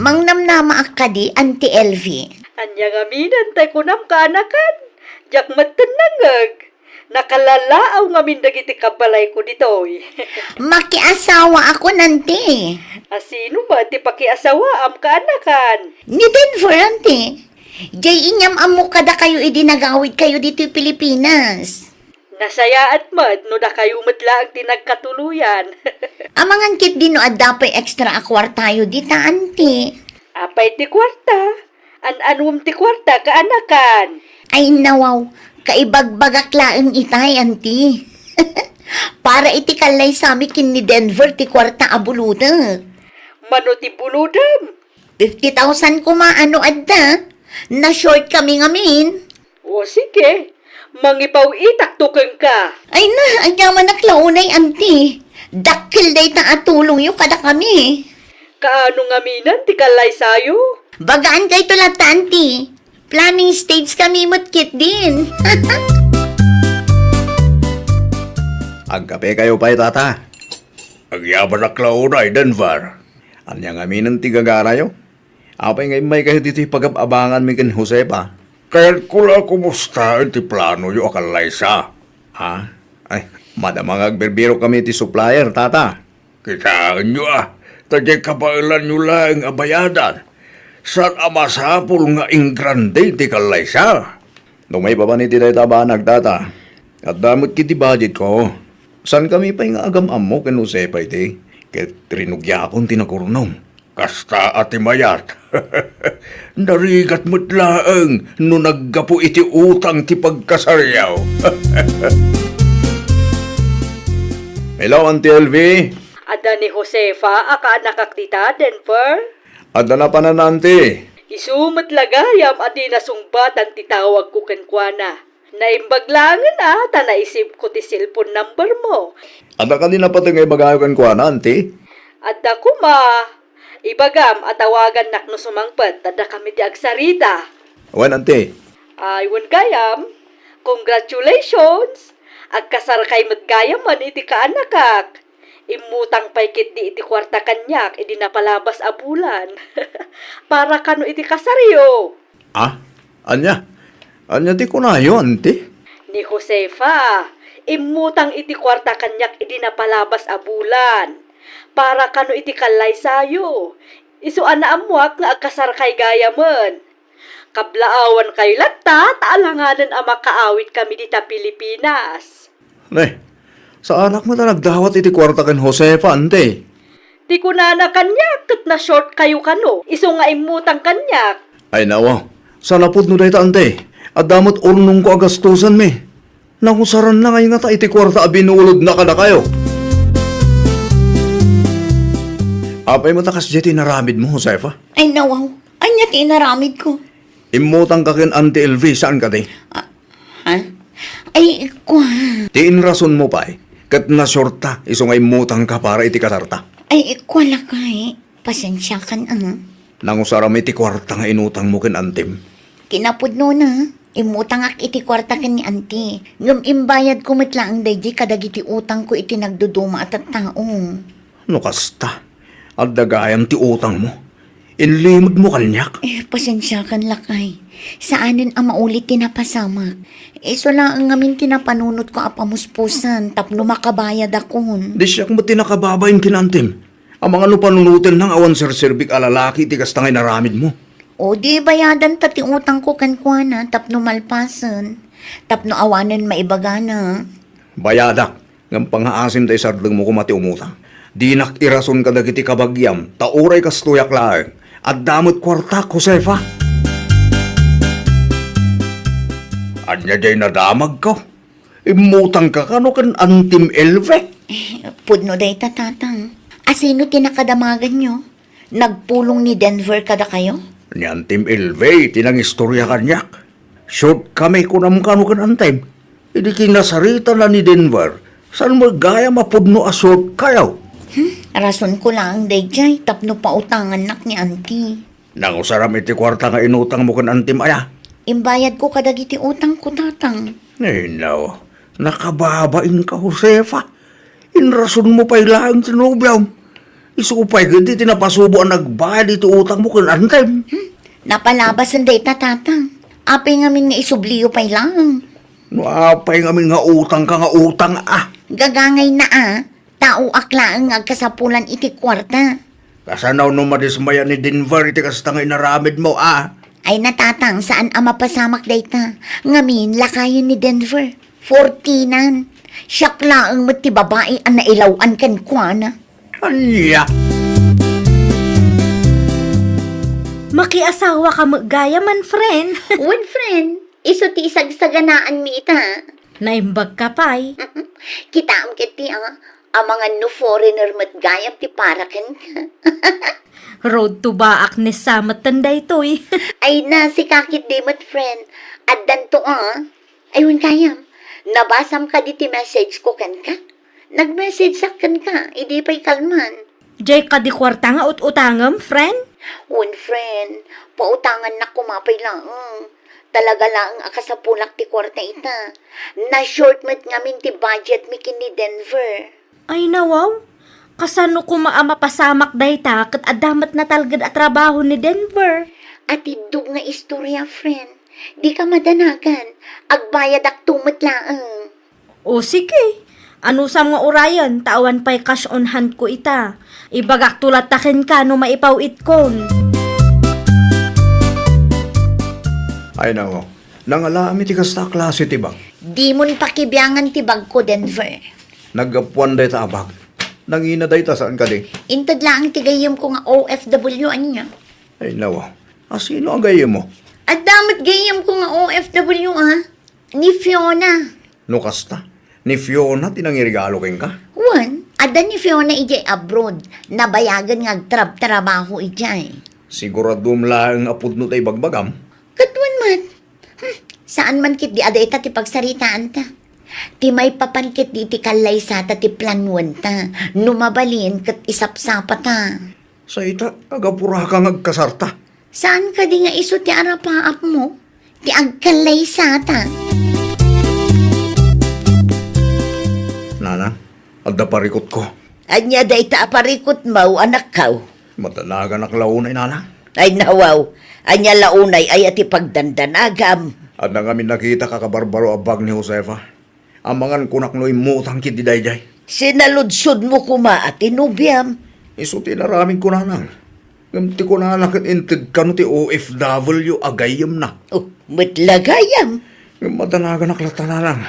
Mangnamnamaak kadi, Auntie Elvie. Ania ngamin tay kunam, kaanakan? Diak met nangngeg. Nakalalaaw ngamin dagiti kabalayko ditoy. Makiasawaakon, Auntie. A sino met ti pakiasawaam, kaanakan? Ni Denver, Auntie. Jay inyam-ammok kadakayo idi nagawidkayo ditoy Pilipinas. Nasayaat met no dakayo met laeng ti nagkatuloyan. Amangan ketdi no adda pay extra a kuartayo dita, Auntie. Apay ti kuarta? An-anuem ti kuarta, kaanakan? Ay, nawaw, kaibagbagak laeng itay, Auntie. Para iti kallaysami ken ni Denver ti kuarta a bulodek. Mano ti bulodem? Fifty thousand koma no adda. Na-short kami ngamin. O, sige. Mangipaw-itakto kenka. Ay na, agyamanak la unay, Auntie. Dakkel dayta a tulongyo kadakami. Kaano ngamin ti kallaysayo? Bagankayto latta, Auntie. Planning stage kami met ketdin. Agkapekayo pay, Tata. Agyamanak la unay, Denver. Ania ngamin ti gagarayo? Apay nga immaykayo ditoy pagab-abanganmi ken Josefa? Kayatko la a kumustaen ti planoyo a kallaysa. Ha? Ay, madama nga agbirbirok kami iti supplier, Tata. Kitaenyo a, ta diay kabaelanyo laeng a bayadan. Saan a masapul nga ingrande ti kallaysa. No maipapan iti dayta a banag, Tata, adda met iti budgetko. Saankami pay nga agam-ammo ken Josefa idi, ket rinugiakon ti nagurnong. Kasta a ti mayat. Narigat met laeng no naggapu iti utang ti pagkasaryo. Hello, Auntie Elvie. Adda ni Josefa a kaanakak dita, Denver? Adda napanan, Auntie. Isu met la gayam a di nasungbatan ti tawagko kenkuana. Naimbag laengen a ta naisipko ti cellphone number mo. Adda kadi napateg nga ibagayo kenkuana, Auntie? Adda koma. Ibagam a tawagannak no sumangpet ta dakami ti agsarita. Wen, Auntie. Ay, wen gayam. Congratulations! Agkasarkay met gayamen iti kaanakak. Immutang pay ketdi iti kuarta kaniak idi napalabas a bulan. Para kano iti kasaryo. Ah? Ania? Ania ti kunayo, Auntie? Ni Josefa, immutang iti kuarta kaniak idi napalabas a bulan. Para kano iti kallaysayo. Isu a naammoak nga agkasarkay gayamen. Kablaawankayo latta ta alanganen a makaawidkami dita Pilipinas. Ne, saanak met a nagdawat iti kuarta ken Josefa, Auntie. Ti kunana kaniak ket na-short kayo kano, isu nga immutang kaniak. Ay, nawa, saan a pudno dayta, Auntie. Adda met urnongko a gastusanmi. Nangusaranna ngay ngata iti kuarta a binulodna kadakayo. Apay met a kasdiay ti inaramidmo, Josefa? Ay, nawaw. Ania ti inaramidko? Immutangka ken Auntie Elvie, saan kadi? Ah, ha? Ay, ikwa. Ti inrasonmo pay, ket na-shortta, isu nga immutangka para iti kasarta. Ay, ikwa, lakay. Pasensiakan, ah. Nangusaram iti kuarta nga inutangmo ken antim. Kinapudnona. Immutangak iti kuarta ken ni Auntie. Ngem imbayadko met laeng daydi kadagiti utangko iti nagduduma a tattao. No kasta, adda gayam ti utangmo. Inlimedmo kaniak. Eh, pasensiakan, lakay. Saanen a maulit ti napasamak. Isu laeng ngamin ti napanunotko a pamuspusan tapno makabayadakon. Di siak met ti nakababain ken Auntie. Amangan no panunotenna nga awan serserbik a lalaki iti kasta nga inaramidmo. O di bayadanta ti utangko kenkuana tapno malpasen, tapno awanen maibagana. Bayadak, ngem pangngaasim ta isardengmo koma ti umutang. Dinak irason kadagiti kabagiam, ta uray kastoyak laeng, adda met kuartak, Josefa. Ania diay nadamagko? Immutangka kano ken Auntie Elve? Eh, pudno dayta, Tatang. Asino ti nakadamaganyo? Nagpulong ni Denver kadakayo? Ni Auntie Elve ti nangistoria kaniak. Short kami kunam kano ken Auntie. Idi kinasaritana ni Denver, saan met gayam a pudno a short kayo? Hmm, rasonko laeng daydiay tapno pautangannak ni Auntie. Nangusaram iti kuarta nga inutangmo ken Auntie aya? Imbayadko kadagiti utangko, Tatang. Ay, no. Nakababainka, Josefa. Inrasonmo pay laeng ti nobiam. Isu pay ketdi ti napasubo a nagbayad iti utangmo ken Auntie. Hmm? Napalabasen dayta, Tatang. Apay ngamin nga isubliyo pay laeng? No apay ngamin nga utangka nga utang, a. Gagangayna, a. Taoak laeng nga agkasapulan iti kuarta. Kasano no madismaya ni Denver iti kasta nga inaramidmo, a? Ay, na, Tatang, saan a mapasamak dayta. Ngamin, lakayen ni Denver. Fortinan. Siak laeng met ti babai a nailaw-an kenkuana. Ania? Makiasawaka met gayaman, friend. Wen, friend. Isu ti isagsaganaanmi ita. Naimbagka pay. Kitaem ketdi, a, amangan no foreigner met gayam ti para kenka. Road to Baak ni Samet ten daytoy. Ay, na, sika ketdi met, friend. Addanto, a. Ay, wen gayam, nabasam kadi ti message ko kenka? Nag-message-ak kenka, idi pay kalman. Diay kadi kuarta nga ut-utangem, friend? Wen, friend. Pautangannak koma pay laeng. Talaga laeng a kasapulak ti kuarta ita. Na-short met ngamin ti budget mi ken ni Denver. Ay, nawaw. Kasano koma a mapasamak dayta ket adda met natalged a trabaho ni Denver? Atiddog nga istoria, friend. Dika madanagan. Agbayadakto met laeng. O, sige. Anusam nga urayen, ta awan pay cash on hand ko ita. Ibagakto latta kenka no maipaw-itkon. Ay, nako. Nangalaami ti kasta a klase ti bag. Dimon pakibiangan ti bagko, Denver. Naggapuan dayta a bag. Nangina dayta, saan kadi? Inted laeng ti gayyemko nga O F W ania. Ay, nawa. Asino a gayyemmo? Adda met gayyemko nga O F W, a. Ni Fiona. No kasta, ni Fiona ti nangiregalo kenka? Wen, adda ni Fiona idiay abroad. Nabayagen nga agtrabtrabaho idiay. Siguradom laeng a pudno ta ibagbagam? Ket wen met. Hmm, saan man ketdi a dayta ti pagsaritaanta. Ti maipapan ketdi iti kallaysata ti planuenta. No mabalin ket isapsapata. Sa ita, agapuraka nga agkasarta. Saan kadi nga isu ti arapaapmo? Ti agkallaysata. Nanang, adda parikutko. Ania dayta a parikutmo, anakko? Madanaganak la unay, Nanang. Ay, nawaw. Ania la unay aya ti pagdandanagam? Adda ngamin nakitak a kabarbaro a bag ni Josefa. Amangan kunak no immutang ketdi daydiay. Sinaludsodmo koma a ti nobiam. Isu ti inaramidko, Nanang. Ngem ti kunana ket inted kano ti O F W a gayyemna. Oh, met la gayam. Ngem madanaganak latta, Nanang.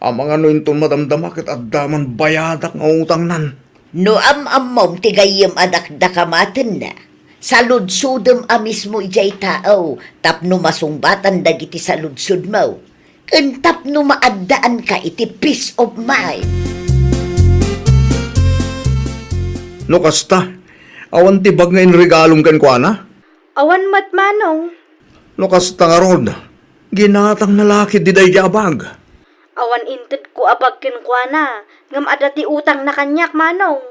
Amangan no inton madamdama ket adda man bayadak nga utangnan. No am-ammom ti gayyem a dakdakamatenna, saludsodem a mismo idiay tao tapno masungbatan dagiti saludsodmo, ken tapno maaddaanka iti peace of mind. No kasta, awan ti bag nga inregalom kenkuana? Awan met, Manong. No kasta ngarud, ginatangna la ketdi daydiay a bag. Awan intedko a bag kenkuana, ngem adda ti utangna kaniak, Manong.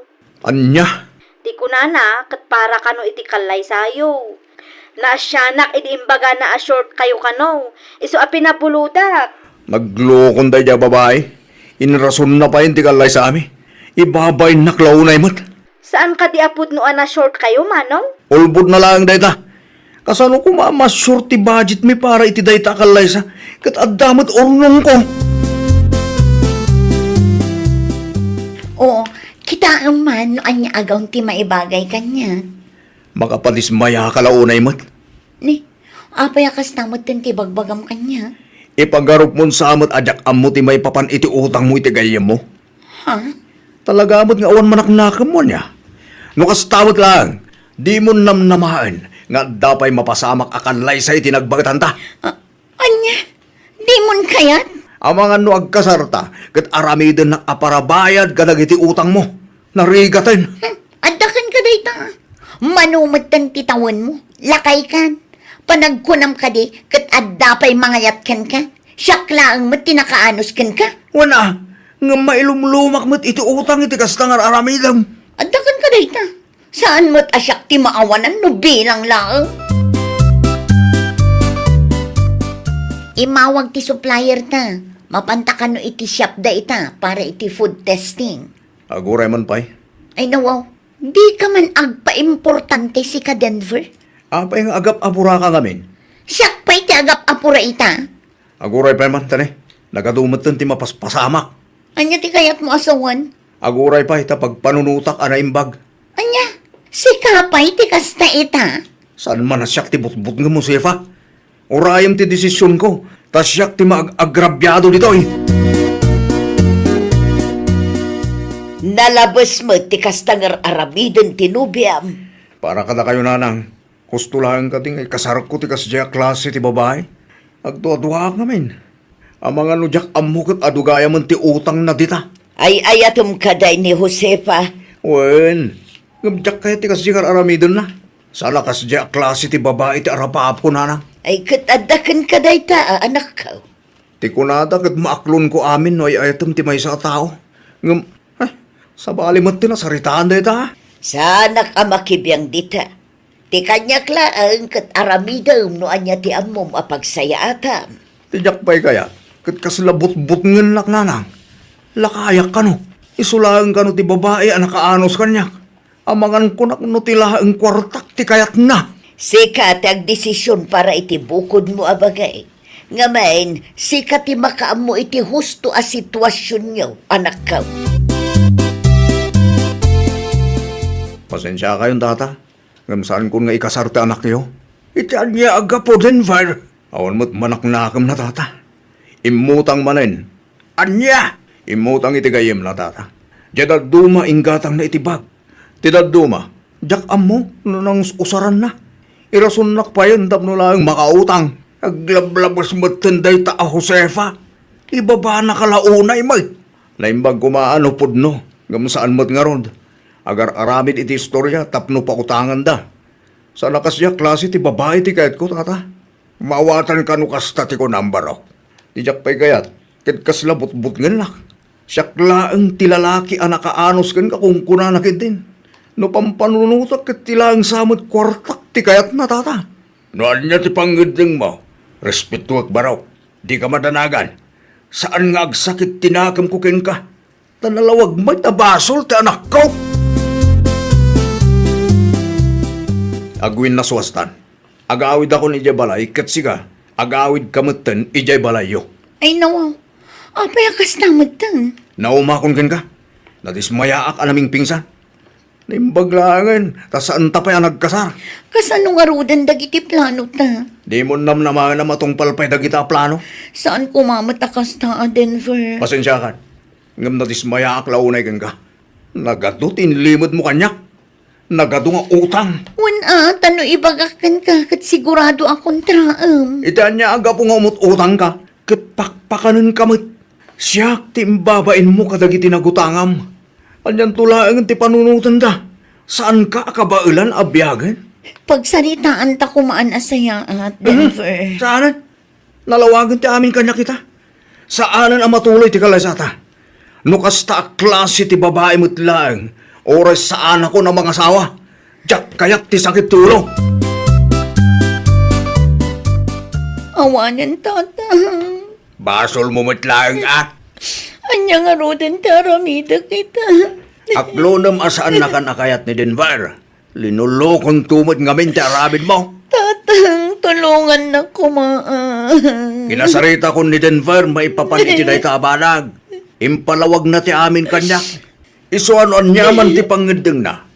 Ania? Ti kunana, ket para kano iti kallaysayo. Naasianak idi imbagana a short kayo kano, isu a pinabulodak. Naglokon daydiay a babai. Inrasonna pay ti kallaysami. Ibabainnak la unay met. Saan kadi a pudno a na-short kayo, Manong? Ulbodna laeng dayta. Kasano koma a ma-short ti budgetmi para iti dayta a kallaysa? Ket adda met urnongko. Oo, kitaem man no ania a gaon ti maibagay kaniak. Makapadismayaka la unay met. Ni, apay a kasta metten ti bagbagam kaniak? Ipagarupmon sa met a diak ammo ti maipapan iti utangmo iti gayyemmo. Ha? Talaga met nga awan manaknakemmo ania? No kasta met laeng, dimon namnamaen nga adda pay mapasamak a kallaysa iti nagbaetanta. A-, Ania? Dimon kayat? Amangan no agkasarta, ket aramidennak a parabayad kadagiti utangmo. Narigaten. Hmm, adda kenka dayta. Mano metten ti tawenmo, lakaykan. Panagkunam kadi, ket adda pay mangayat kenka. Siak laeng met ti nakaanus kenka. Wen a, ngem mailumlumak met iti utang iti kasta nga ar-aramidem. Adda kenka dayta. Saan met a siak ti maawanan no bilang laeng? Immawag ti supplier ta. Mapanta kano iti shop dayta para iti food testing. Aguray man pay. Ay, nawaw. Di ka man agpaimportante, sika, Denver. Apay nga agap-apuraka ngamin? Siak pay ti agap-apura ita. Aguray pay man, tani. Nagadu metten ti mapaspasamak. Ania ti kayatmo a sawen? Aguray pay ta pagpanunotak a naimbag. Ania? Sika pay ti kasta ita? Saan man a siak ti butbutngem, Josefa? Urayem ti desisionko, ta siak ti maag-agrabiado ditoy. Nalabes met ti kasta nga ar-aramiden ti nobiam. Para kadakayo, nanang, husto laeng kadi nga ikasarko ti kasdiay a klase ti babai. Agduaduaak ngamin. Amangan no diak ammo ket adu gayamen ti utangna dita. Ay-ayatem kadi ni Josefa? Wen, ngem diak kayat ti kasdiay nga ar-aramidenna. Saan a kasdiay a klase ti babai ti arapapko, nanang. Ay, ket adda kenka dayta a anakko. Ti kunada ket maaklonko amin no ay-ayatem ti maysa a tao. Ngem, eh, sabali met ti nasaritaan dayta. Saanak a makibiang dita. Ti kaniak laeng ket aramidem no ania ti ammom a pagsayaatam. Ti diak pay kayat, ket kasla butbutngennak, nanang. Lakayak kano. Isu laeng kano ti babai a nakaanus kaniak. Amangan kunak no ti laeng kuartak ti kayatna. Sika ti agdesision para iti bukodmo a bagay. Ngamin, sika ti makaammo iti husto a situasionyo, anakko. Pasensiakayon, tata. Ngem saankon nga ikasar ti anakyo. Iti ania a gapu, Denver? Awan met manaknakemna, tata. Immutang manen. Ania? Immutang iti gayyemna, tata. Diay dadduma inggatangna iti bag. Ti dadduma, diak ammo no nangus-usaranna. Irasonnak payen tapno laeng makautang. Aglablabes metten dayta a Josefa. Ibabanaka la unay met. Naimbag koma a no pudno, ngem saan met ngarud. Agar-aramid iti istoria tapno pautanganda. Saan a kasdiay a klase ti babai ti kayatko, tata. Maawatan kano kasta ti kunam, Barok. Ti diak pay kayat, ket kasla butbutngennak. Siak laeng ti lalaki a nakaanus kenka, kunkunana ketdin. No pampanunotek ket ti laeng sa met kuartak ti kayatna, tata. No ania ti pangngeddengmo, respetoek, Barok. Dika madanagan. Saan nga agsakit ti nakemko kenka. Ta nalawag met a basol ti anakko. Agwinnasuastan. Agawidakon idiay balay ket sika, agawidka metten idiay balayyo. Ay, nawaw. Apay a kasta metten? Naumakon kenka. Nadismayaak a namingpingsan. Naimbag laengen, ta saanta pay a nagkasar. Kasano ngaruden dagiti planota? Dimon namnamaen a matungpal pay dagita a plano. Saan koma met a kasta a, Denver. Pasensiakan. Ngem nadismayaak la unay kenka. Nagadu ti inlimedmo kaniak. Nagadu nga utang. Wen a, ta no ibagak kenka, ket sigurado a kontraem. Iti ania a gapu nga umut-utangka, ket pakpakanenka met. Siak ti imbabainmo kadagiti nagutangam. Anianto laengen ti panunotenda? Saanka a kabaelan a biagen? Pagsaritaanta komaan a sayaat, Denver. Saan? Nalawagen ti amin kaniak ita. Saanen a matuloy ti kalaysata. No kasta a klase ti babai met laeng, uray saanakon a mangasawa, diak kayat ti sakit ti ulo. Awanen, Tatang. Basolmo met laeng, a. Ania ngaruden ti aramidek ita? Aklonem a saannakan a kayat ni Denver. Linulukonto met ngamin ti aramidmo. Tatang, tulongannak koma, a. Kinasaritakon ni Denver maipapan iti dayta a banag. Impalawagna ti amin kaniak. Isu a no aniaman ti pangngeddengna.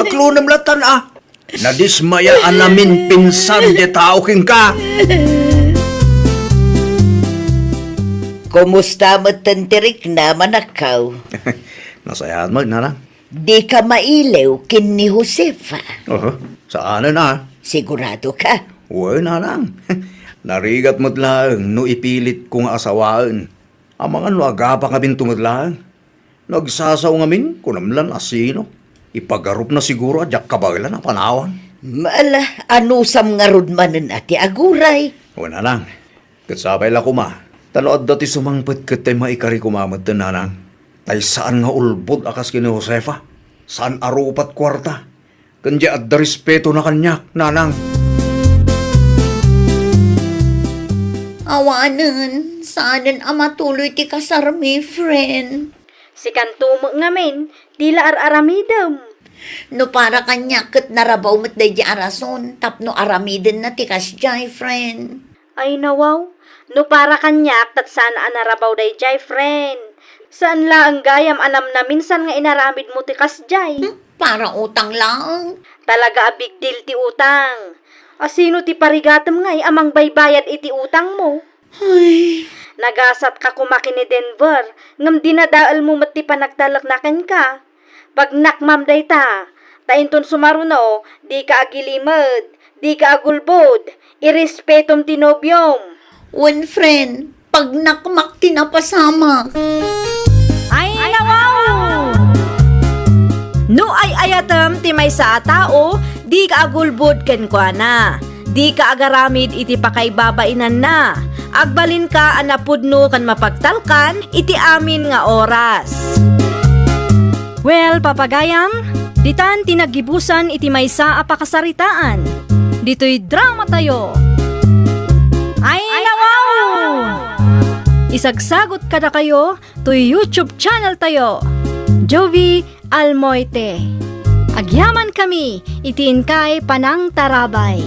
Aklonem lattan, a. Nadismaya a naminpinsan ti tao kenka. Kumusta metten ti riknam, anakko? Nasayaat met, nanang. Dika mailiw ken ni Josefa? Oho, saanen, a. Siguradoka? Wen, nanang. Narigat met laeng no ipilitko nga asawaen. Amangan no agapa ngaminto met laeng. No agsasao ngamin, kunam lan a sino. Ipagarupna siguro a diak kabaelan a panawan. Ala, anusam ngarud manen a ti aguray? O, nanang, ket sapay la koma, ta no adda ti sumangpet ket tay maikari koma metten, nanang. Tay saan nga ulbod a kas ken ni Josefa. Saan a rupat kuarta. Ken diay adda respetona kaniak, nanang. Awanen, saanen a matuloy ti kasarmi, friend. Sikanto met ngamin, ti la ar-aramidem. No para kaniak ket narabaw met daydiay a rason tapno aramidenna ti kasdiay, friend. Ay, nawaw. No para kaniak, ket saan a narabaw daydiay, friend. Saan laeng gayam a namnaminsan nga inaramidmo ti kasdiay. Hmm? Para utang laeng. Talaga a big deal ti utang. A, sino ti parigatem ngay a mangbaybayad iti utangmo? Ay. Nagasatka koma ken ni Denver, ngem dinadaelmo met ti panagtalekna kenka. Pagnakmam dayta, ta inton sumaruno, dika agilimed, dika agulbod, irespetom ti nobiom. Wen, friend, pagnakmak ti napasamak. Ay, nawaw! No ay-ayatem ti maysa a tao, dika agulbod kenkuana. Dika agaramid iti pakaibabainanna. Agbalinka a napudno ken mapagtalkan iti amin nga oras. Well, papagayam, ditan ti naggibusan iti maysa a pakasaritaan. Ditoy dramatayo. Ay, nawaw! Isagsagot kadakayo toy YouTube channel tayo, Jovie Almoite. Agyamankami iti inkay panangtarabay.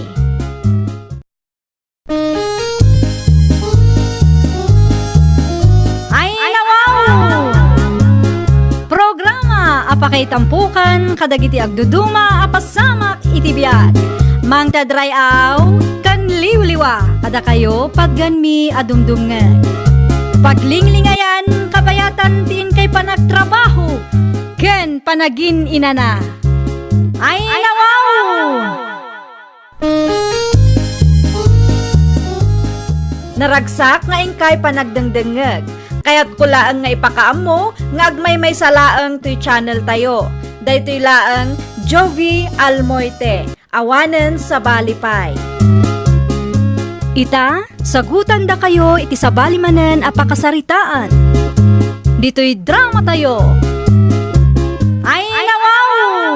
Ay, nawaw! Programa a pakaitampokan kadagiti agduduma a pasamak iti biag. Mangted ray-aw ken liwliwa kadakayo patgenmi a dumdumngeg. Paglinglingayan, kabayatan ti inkay panagtrabaho ken panagin-inana. Ay, nawaw! Naragsak nga inkay panagdengdengngeg. Kayatko laeng nga ipakaammo nga agmaymaysa laeng toy channel tayo. Daytoy laeng Jovie Almoite, awanen sabali pay. Ita, sagutandakayo iti sabali manen a pakasaritaan. Ditoy dramatayo. Ay, nawaw!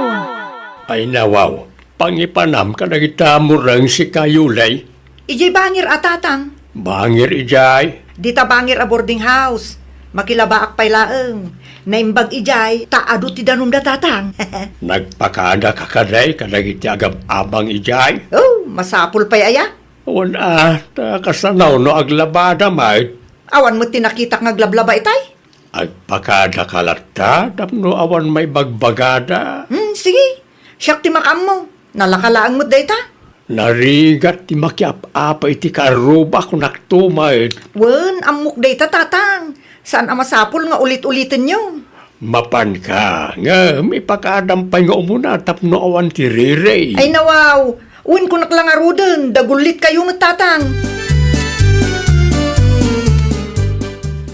Ay, nawaw! Pangipanam kadagita mureng sika, Yulay. Idiay bangir a tatang. Bangir idiay? Dita bangir a boarding house. Makilabaak pay laeng. Naimbag idiay, ta adu ti danumda, tatang. Nagpakadaka kadi kadagiti agab-abang idiay? Oh, masapul pay aya? Awan a, ta kasano no aglabada met? Awan met ti nakitak nga aglablaba itay? Agpakadaka latta tapno awan maibagbagada. Hmm, sige. Siak ti makaammo. Nalaka laeng met dayta. Narigat ti makiap-apa iti kaarruba, kunakto met. Wen, ammok dayta, tatang. Saan a masapul nga ulit-ulitenyo. Mapanka, ngem ipakaadam pay nga umuna tapno awan ti riri. Ay, nawaw. Wen, kunak la ngaruden, dagullit kayo met, tatang.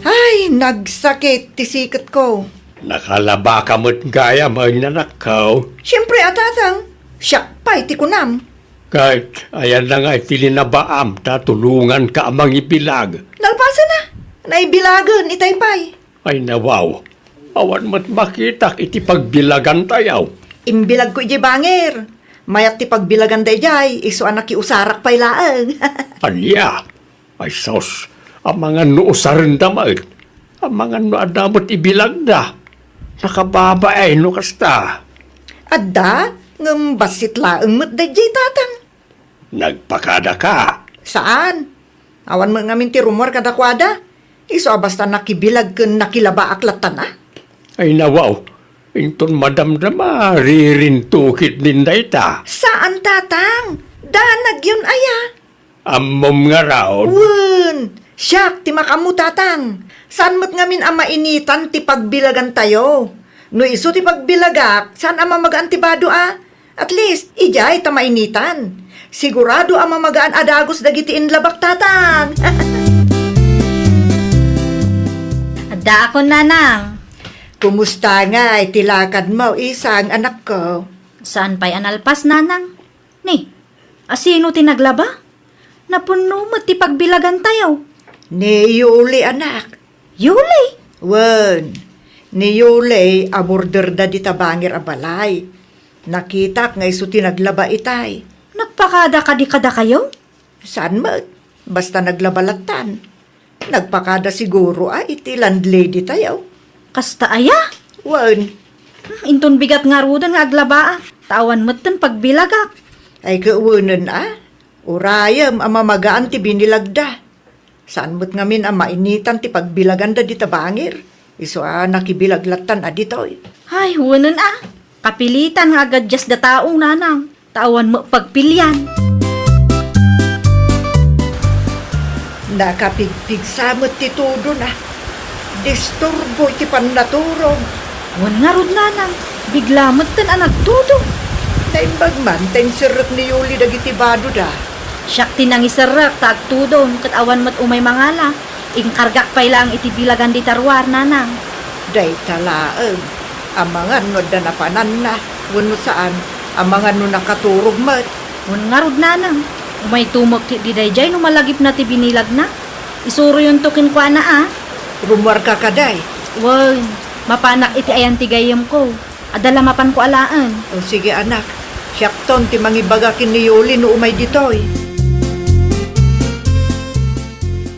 Ay, nagsakit ti siketko. Nakalabaka met gayam, ay, nanakkaw. Siempre a, tatang. Siak pay ti kunam. Ket ayanna nga iti linabaam ta tulonganka a mangibilag? Nalpasen a. Naibilagen itay pay. Ay, nawaw. Awan met makitak iti pagbilagantayo. Imbilagko idiay bangir. Mayat ti pagbilaganda idiay, isu a nakiusarak pay laeng. Ania? Ay sus, amangan no usarenda met. Amangan no adda met ibilagda. Nakababain no kasta. Adda, ngem bassit laeng met daydiay, Tatang. Nagpakadaka? Saan. Awan met ngamin ti rummuar kadakuada. Isu a basta nakibilag ken nakilabaak lattan a. Ay nawaw, inton madamdama, ririntukit nin dayta. Saan, Tatang. Danagyon aya. Ammom ngarud? Wen, siak ti makaammo, Tatang. Saan met ngamin a mainitan ti pagbilagantayo. No isu ti pagbilagak, saan a mamagaan ti bado a. At least, idiay ta mainitan. Sigurado a mamagaan a dagus dagiti inlabak, Tatang. Addaakon, Nanang. Kumusta ngay ti lakadmo, isang anakko? Saan pay a nalpas, Nanang. Ni, asino ti naglaba? Napunno met ti pagbilagantayo. Ni Yuli, anak. Yuli? Wen, ni Yuli, amorderda dita bangir a balay. Nakitak nga isu ti naglaba itay. Nagpakada kadi kadakayo? Saan met? Basta naglaba lattan. Nagpakada siguro a iti landlady tayo. Kasta aya? Wen. Hmm, inton bigat ngaruden nga aglabaak, ta awan metten pagbilagak. Ay, kawenen a, urayem a mamagaan ti binilagda. Saan met ngamin a mainitan ti pagbilaganda dita bangir. Isu a nakibilag lattan a ditoy. Ay, wenen a. Kapilitan nga agadjasda tao, Nanang. Ta awan met pagpilian. Nakapigpigsa met ti tudona. Disturbo iti pannaturog. Wen ngarud, Nanang, bigla metten a nagtudo. Naimbag man ta inserrek ni Yuli dagiti badoda. Siak ti nangiserrek ta agtudon ket awan met umay mangala. Inkargak pay laeng iti bilagan dita ruar, Nanang. Dayta laeng. Amangan no adda napananna, wenno saan, amangan no nakaturog met. Wen ngarud, Nanang. Umayto met ketdi daydiay no malagipna ti binilagna. Isuroyonto kenkuana a. Rummuarka kadi? Wen, mapanak iti ayan ti gayyemko. Adda la mapanko alaen. O, sige, anak. Siakton ti mangibaga ken ni Yuli no umay ditoy.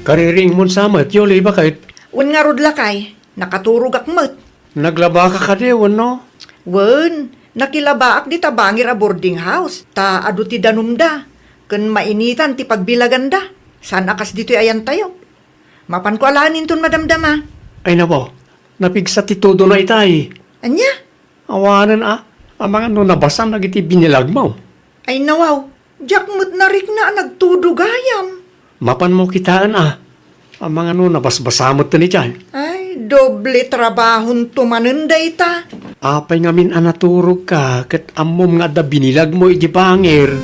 Kaririingmon sa met, Yuli, baket? Wen ngarud, lakay. Nakaturogak met. Naglabaka kadi, wenno? Wen, nakilabaak dita bangir a boarding house, ta adu ti danumda, ken mainitan ti pagbilaganda. Saan a kas ditoy ayantayo. Mapanko alaen inton madamdama. Ay, napo, napigsa ti tudona itay. Ania? Awanen a, amangan no nabasan dagiti binilagmo. Ay, nawaw, diak met narikna a nagtudo gayam. Mapanmo kitaen a, amangan no nabasbasa metten itay. Ay, doble trabahonto manen dayta. Apay ngamin a naturogka ket ammom nga adda binilagmo iti bangir?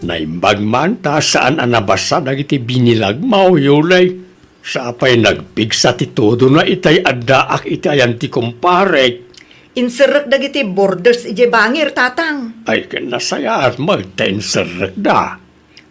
Naimbag man ta saan a nabasa dagiti binilagmo, Yuli. Sa apay nagpigsa ti tudona itay addaak iti ayan ti kumparek. Inserrek dagiti borders idiay bangir, Tatang. Ay, ken nasayaat met ta inserrekda.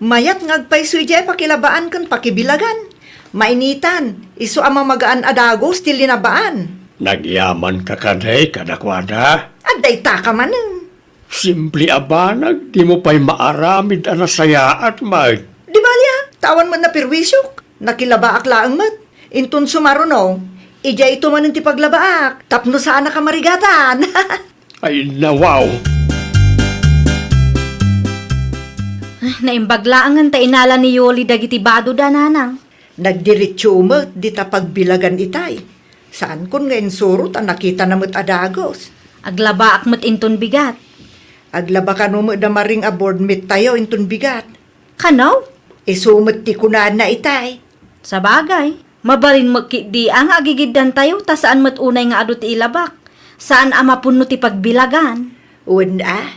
Mayat nga agpayso idiay pakilabaan ken pakibilagan. Mainitan, isu a mamagaan a dagus ti linabaan. Nagyamanka kadi kadakuada? Adda itaka manen. Simple a banag, dimo pay maaramid a nasayaat met. Di bali a, ta awan met naperwisok. Nakilabaak laeng met. Inton sumaruno, idiayto manen ti paglabaak, tapno saanak a marigatan. Ay, nawaw! Ay, naimbag laengen ta inala ni Yoli dagiti badoda, Nanang. Nagdiretso met dita pagbilagan itay. Saankon nga insuro ta nakitana met a dagus. Aglabaak met inton bigat. Aglaba kano met da Maring a board meet tayo inton bigat. Kano? Isu met ti kunana itay. Sabagay, mabalin met ketdi a nga agigiddantayo ta saan met unay nga adu ti ilabak. Saan a mapunno ti pagbilagan. Wen a,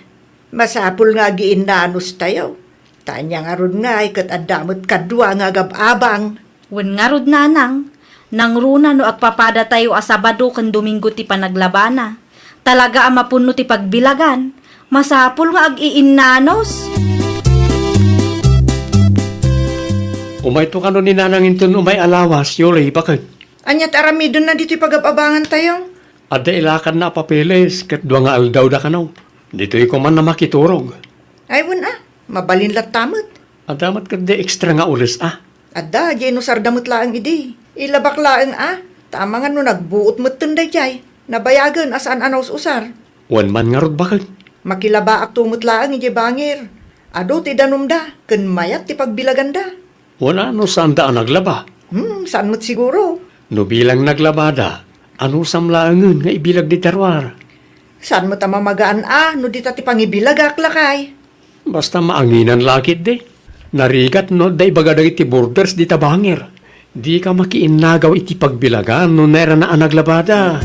masapul nga agiinnanos tayo. Ta ania ngarud ngay ket adda met kadua nga agab-abang. Wen ngarud, Nanang, nangruna no agpapadatayo a Sabado ken Domingo ti panaglabana. Talaga a mapunno ti pagbilagan. Masapul nga ag-iinnanos. Umayto kano ni Nanang inton umay a lawas, Yoli, baket? Ania ti aramidenna ditoy pagab-abangan tayo? Adda ilakadna a papeles ket dua nga aldawda kano. Ditoy koman a makiturog. Ay, wen a. Mabalin latta met. Adda met ketdi extra nga ules a? Adda, diay inusarda met laeng idi. Ilabak laeng a, ta amangan no nagbuot metten daydiay. Nabayagen a saan a naus-usar. Wen man ngarud baket. Makilabaakto met laeng idiay bangir. Adu ti danumda, ken mayat ti pagbilaganda. Wen a, no saanda a naglaba? Hmm, saan met siguro. No bilang naglabada, anusam laengen nga ibilag dita ruar? Saan met a mamagaan a no dita ti pangibilagak, lakay? Basta maanginan la ketdi. Narigat no adda ibaga dagiti borders dita bangir. Dika makiinnagaw iti pagbilagan no nairana a naglabada.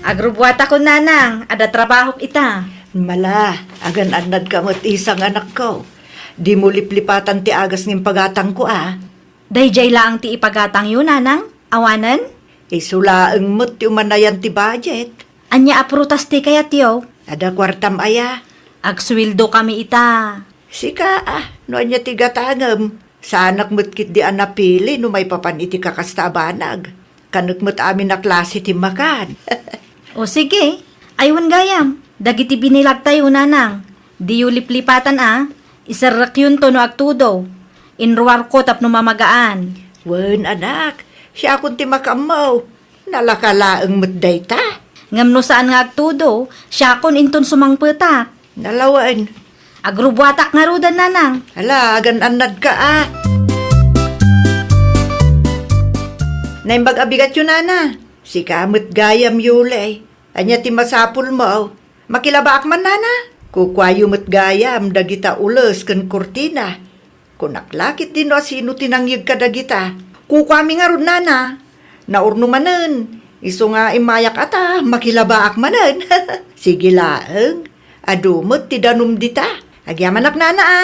Agrubuatakon, nanang, adda trabahok ita. Mala, agan-annadka met, isang anakko. Dimo liplipatan ti agas nga impagatangko a. Daydiay laeng ti ipagatangyo, nanang? Awanen? Isu laeng met ti umanayan ti budget. Ania a prutas ti kayatyo? Adda kuartam aya? Agsueldo kami ita. Sika a, no ania ti gatangem, saanak met ketdi a napili no maipapan iti kakasta a banag. Kanek met amin a klase ti makan. O sige, ay wen gayam, dagiti binilagtayo, nanang, diyo liplipatan a, iserrekyonto no agtudo. Inruarko tapno mamagaan. Wen, anak, siakon ti makaammo. Nalaka laeng met dayta. Ngem no saan nga agtudo, siakon inton sumangpetak. Nalawen. Agrubuatak ngaruden, nanang. Ala, agan-annadka a. Naimbag a bigatyo, nana. Sika met gayam, Yulay. Ania ti masapulmo? Makilabaak man, nana. Kukuayo met gayam dagita ules ken kurtina. Kunak la ketdi no asino ti nangyeg kadagita. Kukuami ngarud, nana. Naurno manen. Isu nga immayak a ta makilabaak manen. Sige laeng. Adu met ti danum dita. Agyamanak, nana a.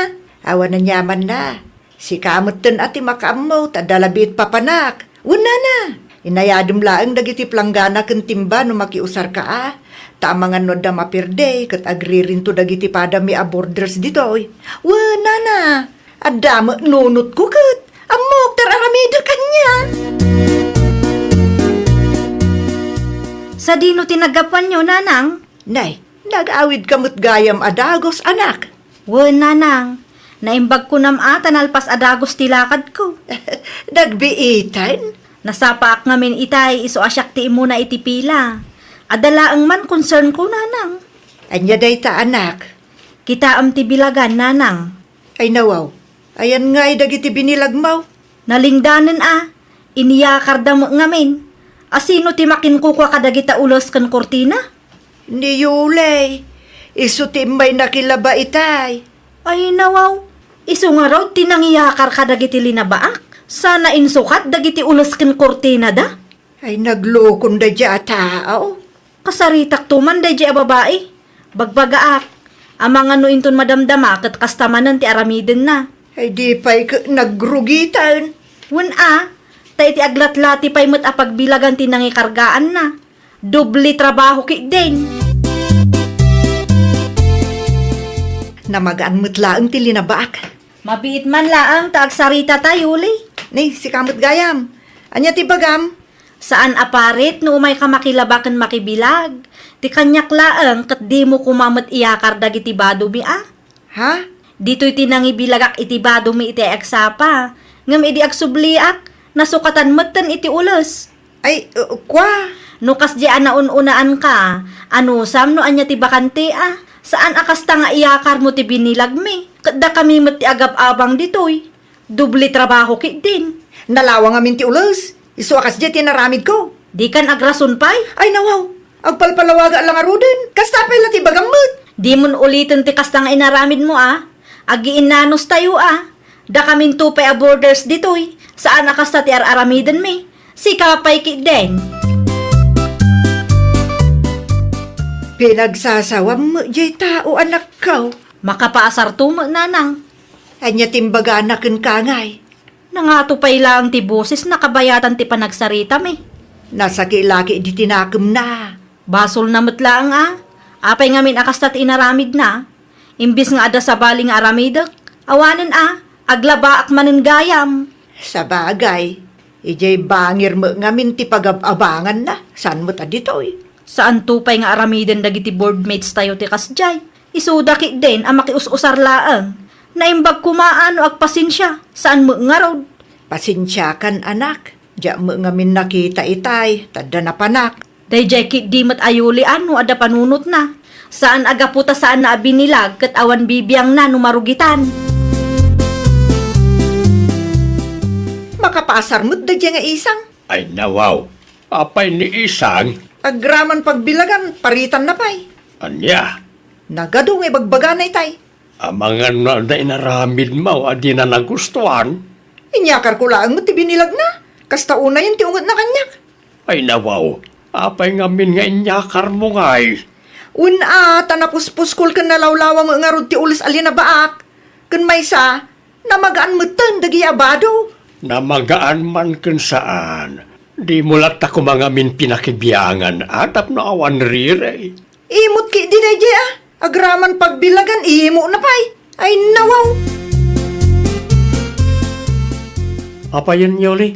Awan aniamanna. Sika metten a ti makaammo ta adda labiit papanak. Wen, nana. Inayadem laeng dagiti planggana ken timba no makiusarka a. Ta amangan no adda mapirdey ket agririnto dagiti padami a borders ditoy. Wen, nana. Adda met nunotko ket ammok ti ar-aramidek ania. Sadino ti naggapuanyo, nanang? Nay, nag-awidka met gayam a dagus, anak. Wen, nanang. Naimbag kunam a ta nalpas a dagus ti lakadko. Nagbiiten? Nasapaak ngamin itay isu a siak ti immuna iti pila. Adda laeng man concern ko, nanang. Ania dayta, anak? Kitaem ti bilagan, nanang. Ay nawaw, ayan ngay dagiti binilagmo? Nalingdanen a, iniyakarda met ngamin. Asino ti makinkukua kadagita ules ken kurtina? Ni Yulay, isu ti immay nakilaba itay. Ay nawaw, isu ngarud ti nangiyakar kadagiti linabaak, sana insukat dagiti ules ken kurtinada? Ay naglukon daydiay a tao. Kasaritakto man daydiay a babai. Bagbagaak, amangan no inton madamdama ket kasta manen ti aramidenna. Ay di pay ket nagrugiten. Wen a, ta iti aglatlati pay met a pagbilagan ti nangikargaanna. Doble trabaho ketdin. Namagaan met laeng ti linabaak. Mabiit man laeng ta agsarita tayo, Yuli. Ni, sika met gayam. Ania ti bagam? Saan a parit no umayka makilaba ken makibilag. Ti kaniak laeng ket dimo koma met iyakar dagiti badomi a. Ha? Ditoy ti nangibilagak iti badomi iti agsapa. Ngem idi agsubliak, nasukatan metten iti ules. Ay, uh, kwa? No kasdiay a naun-unaanka, anusam no ania ti bakante a? Saan a kasta nga iyakarmo ti binilagmi? Ket dakami met ti agab-abang ditoy. Doble trabaho ketdin. Nalawa ngamin ti ules. Isu a kasdiay ti inaramidko. Dikan agrason pay? Ay, nawaw. Agpalpalawaga la ngaruden. Kasta pay la ti bagam met. Dimon uliten ti kasta nga inaramidmo a. Agiinnanos tayo a. Dakaminto pay a borders ditoy. Saan a kasta ti ar-aramidenmi. Sika pay ketdin. Pinagsasawam met jay tao, anakko. Makapaasarto met, nanang. Ania ti imbagana kenka ngay? Nangato pay laeng ti boses, nakabayatan ti panagsaritami. Nasaki la ketdi ti nakemna. Basolna met laeng a. Apay ngamin a kasta ti inaramidna? Imbes nga adda sabali nga aramidek, awanen a, aglabaak manen gayam. Sabagay, idiay bangir met ngamin ti pagab-abanganna, saan met a ditoy? Saanto pay nga aramiden dagiti boardmates tayo ti kasdiay. Isuda ketdin a makius-usar laeng. Naimbag koma a no agpasensia, saan met ngarud. Pasensiakan, anak. Diak met ngamin nakita itay, ta adda napanak. Daydiay ketdi met a Yuli a no adda panunotna. Saan a gapu ta saanna a binilag ket awan bibiangna no marugitan. Makapaasar met daydiay nga isang. Ay, nawaw. Apay ni isang? Agraman pagbilagan, paritanna pay. Ania? Nagadu nga ibagbagana itay. Amangan no adda inaramidmo a dina nagustuan? Inyakarko laeng met ti binilagna. Kasta unayen ti ungetna kaniak. Ay, nawaw. Apay ngamin nga inyakarmo ngay? Wen a, ta napuspuskol ken nalawlawa met ngarud ti ules a linabaak. Ken maysa, namagaan metten dagiti abado. Namagaan man ken saan, dimo latta koma ngamin pinakibiangan a tapno awan rirey. Imot ketdi daydiay a, agraman pagbilagan, imona pay. Ay, nawaw. Apayen, Yoli,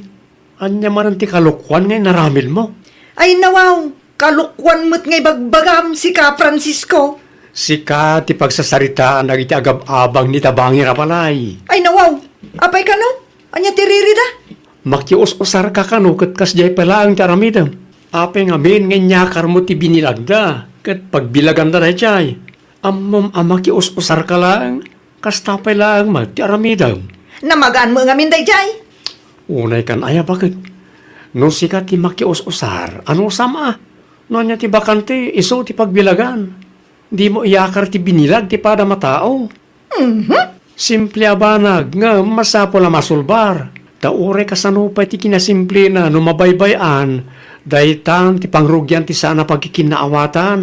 ania manen ti kalokuan nga inaramidmo? Ay, nawaw, kalokuan met nga ibagbagam, sika, Francisco. Sika ti pagsasaritaan dagiti agab-abang ni tabangir a balay. Ay, nawaw, apay kano? Ania ti ririda? Makius-usarka kano ket kasdiay pay laeng ti aramidem? Apay ngamin nga inyakarmo ti binilagda ket pagbilaganda daydiay? Ammom a makius-usarka laeng, kasta pay laeng met ti aramidem. Namagaan met ngamin daydiay. Unay kan aya, baket. No sika ti makius-usar, anusam a? No ania ti bakante, isu ti pagbilagan. Dimo iyakar ti binilag ti padam a tao. Mhm. Simple a banag nga masapul a masulbar. Ta uray kasano pay ti kinasimplena no mabaybay-an, daytan ti pangrugian ti saan a pagkikinnaawatan.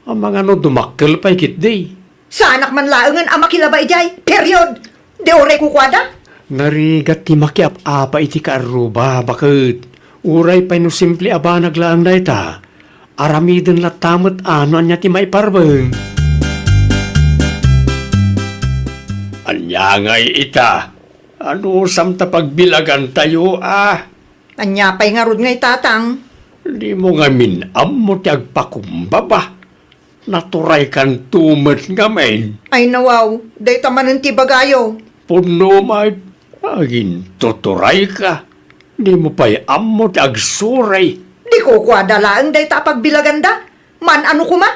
Amangan no dumakkel pay ketdi. Saanak man laengen a makilaba idiay. Period. Di uray kukuada? Narigat ti makiap-apa iti kaarruba, baket. Uray pay no simple a banag laeng dayta, aramiden latta met a no ania ti maiparbeng. Ania ngay ita? Anusam ta pagbilagantayo a? Ania pay ngarud ngay, Tatang? Dimo ngamin ammo ti agpakumbaba. Naturaykanto met ngamin. Ay, nawaw, dayta manen ti bagayo. Pudno met, agintuturayka. Dimo pay ammo ti agsuray. Di kukuada laeng dayta a pagbilaganda. Maan-ano koma?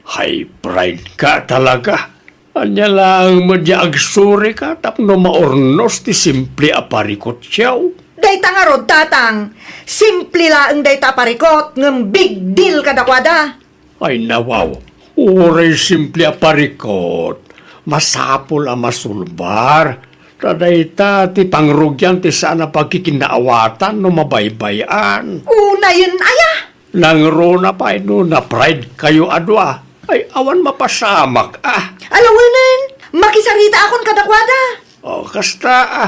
High pride ka talaga. Ania laeng met ti agsurika tapno maurnos ti simple a parikutyo? Dayta ngarud, Tatang. Simple laeng dayta a parikut, ngem big deal kadakuada. Ay, nawaw. Uray simple a parikut, masapul a masulbar. Ta dayta ti pangrugian ti saan a pagkikinnaawatan no mabaybay-an. Unayen aya? Nangruna pay no na-pride kayo a dua. Ay, awan mapasamak a. Alawenen, makisaritaakon kadakuada. O, kasta a.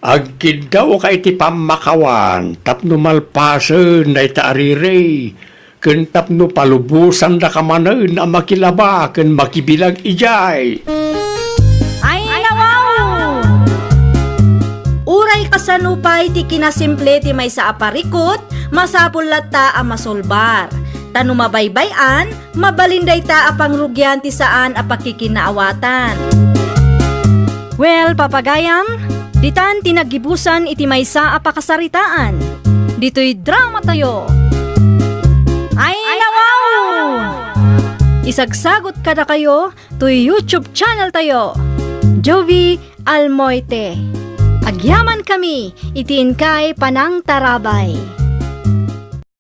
Agkiddawka iti pammakawan tapno malpasen dayta a rirey, ken tapno palubosandaka manen a makilaba ken makibilag idiay. Ay, nawaw! Uray kasano pay ti kinasimple ti maysa a parikut, masapul latta a masulbar. Ta no mabaybay-an, mabalin dayta a pangrugian ti saan a pagkikinnaawatan. Well, papagayam, ditan ti naggibusan iti maysa a pakasaritaan. Ditoy dramatayo. Ay, nawaw! Isagsagot kadakayo toy YouTube channel tayo, Jovie Almoite. Agyamankami iti inkay panangtarabay.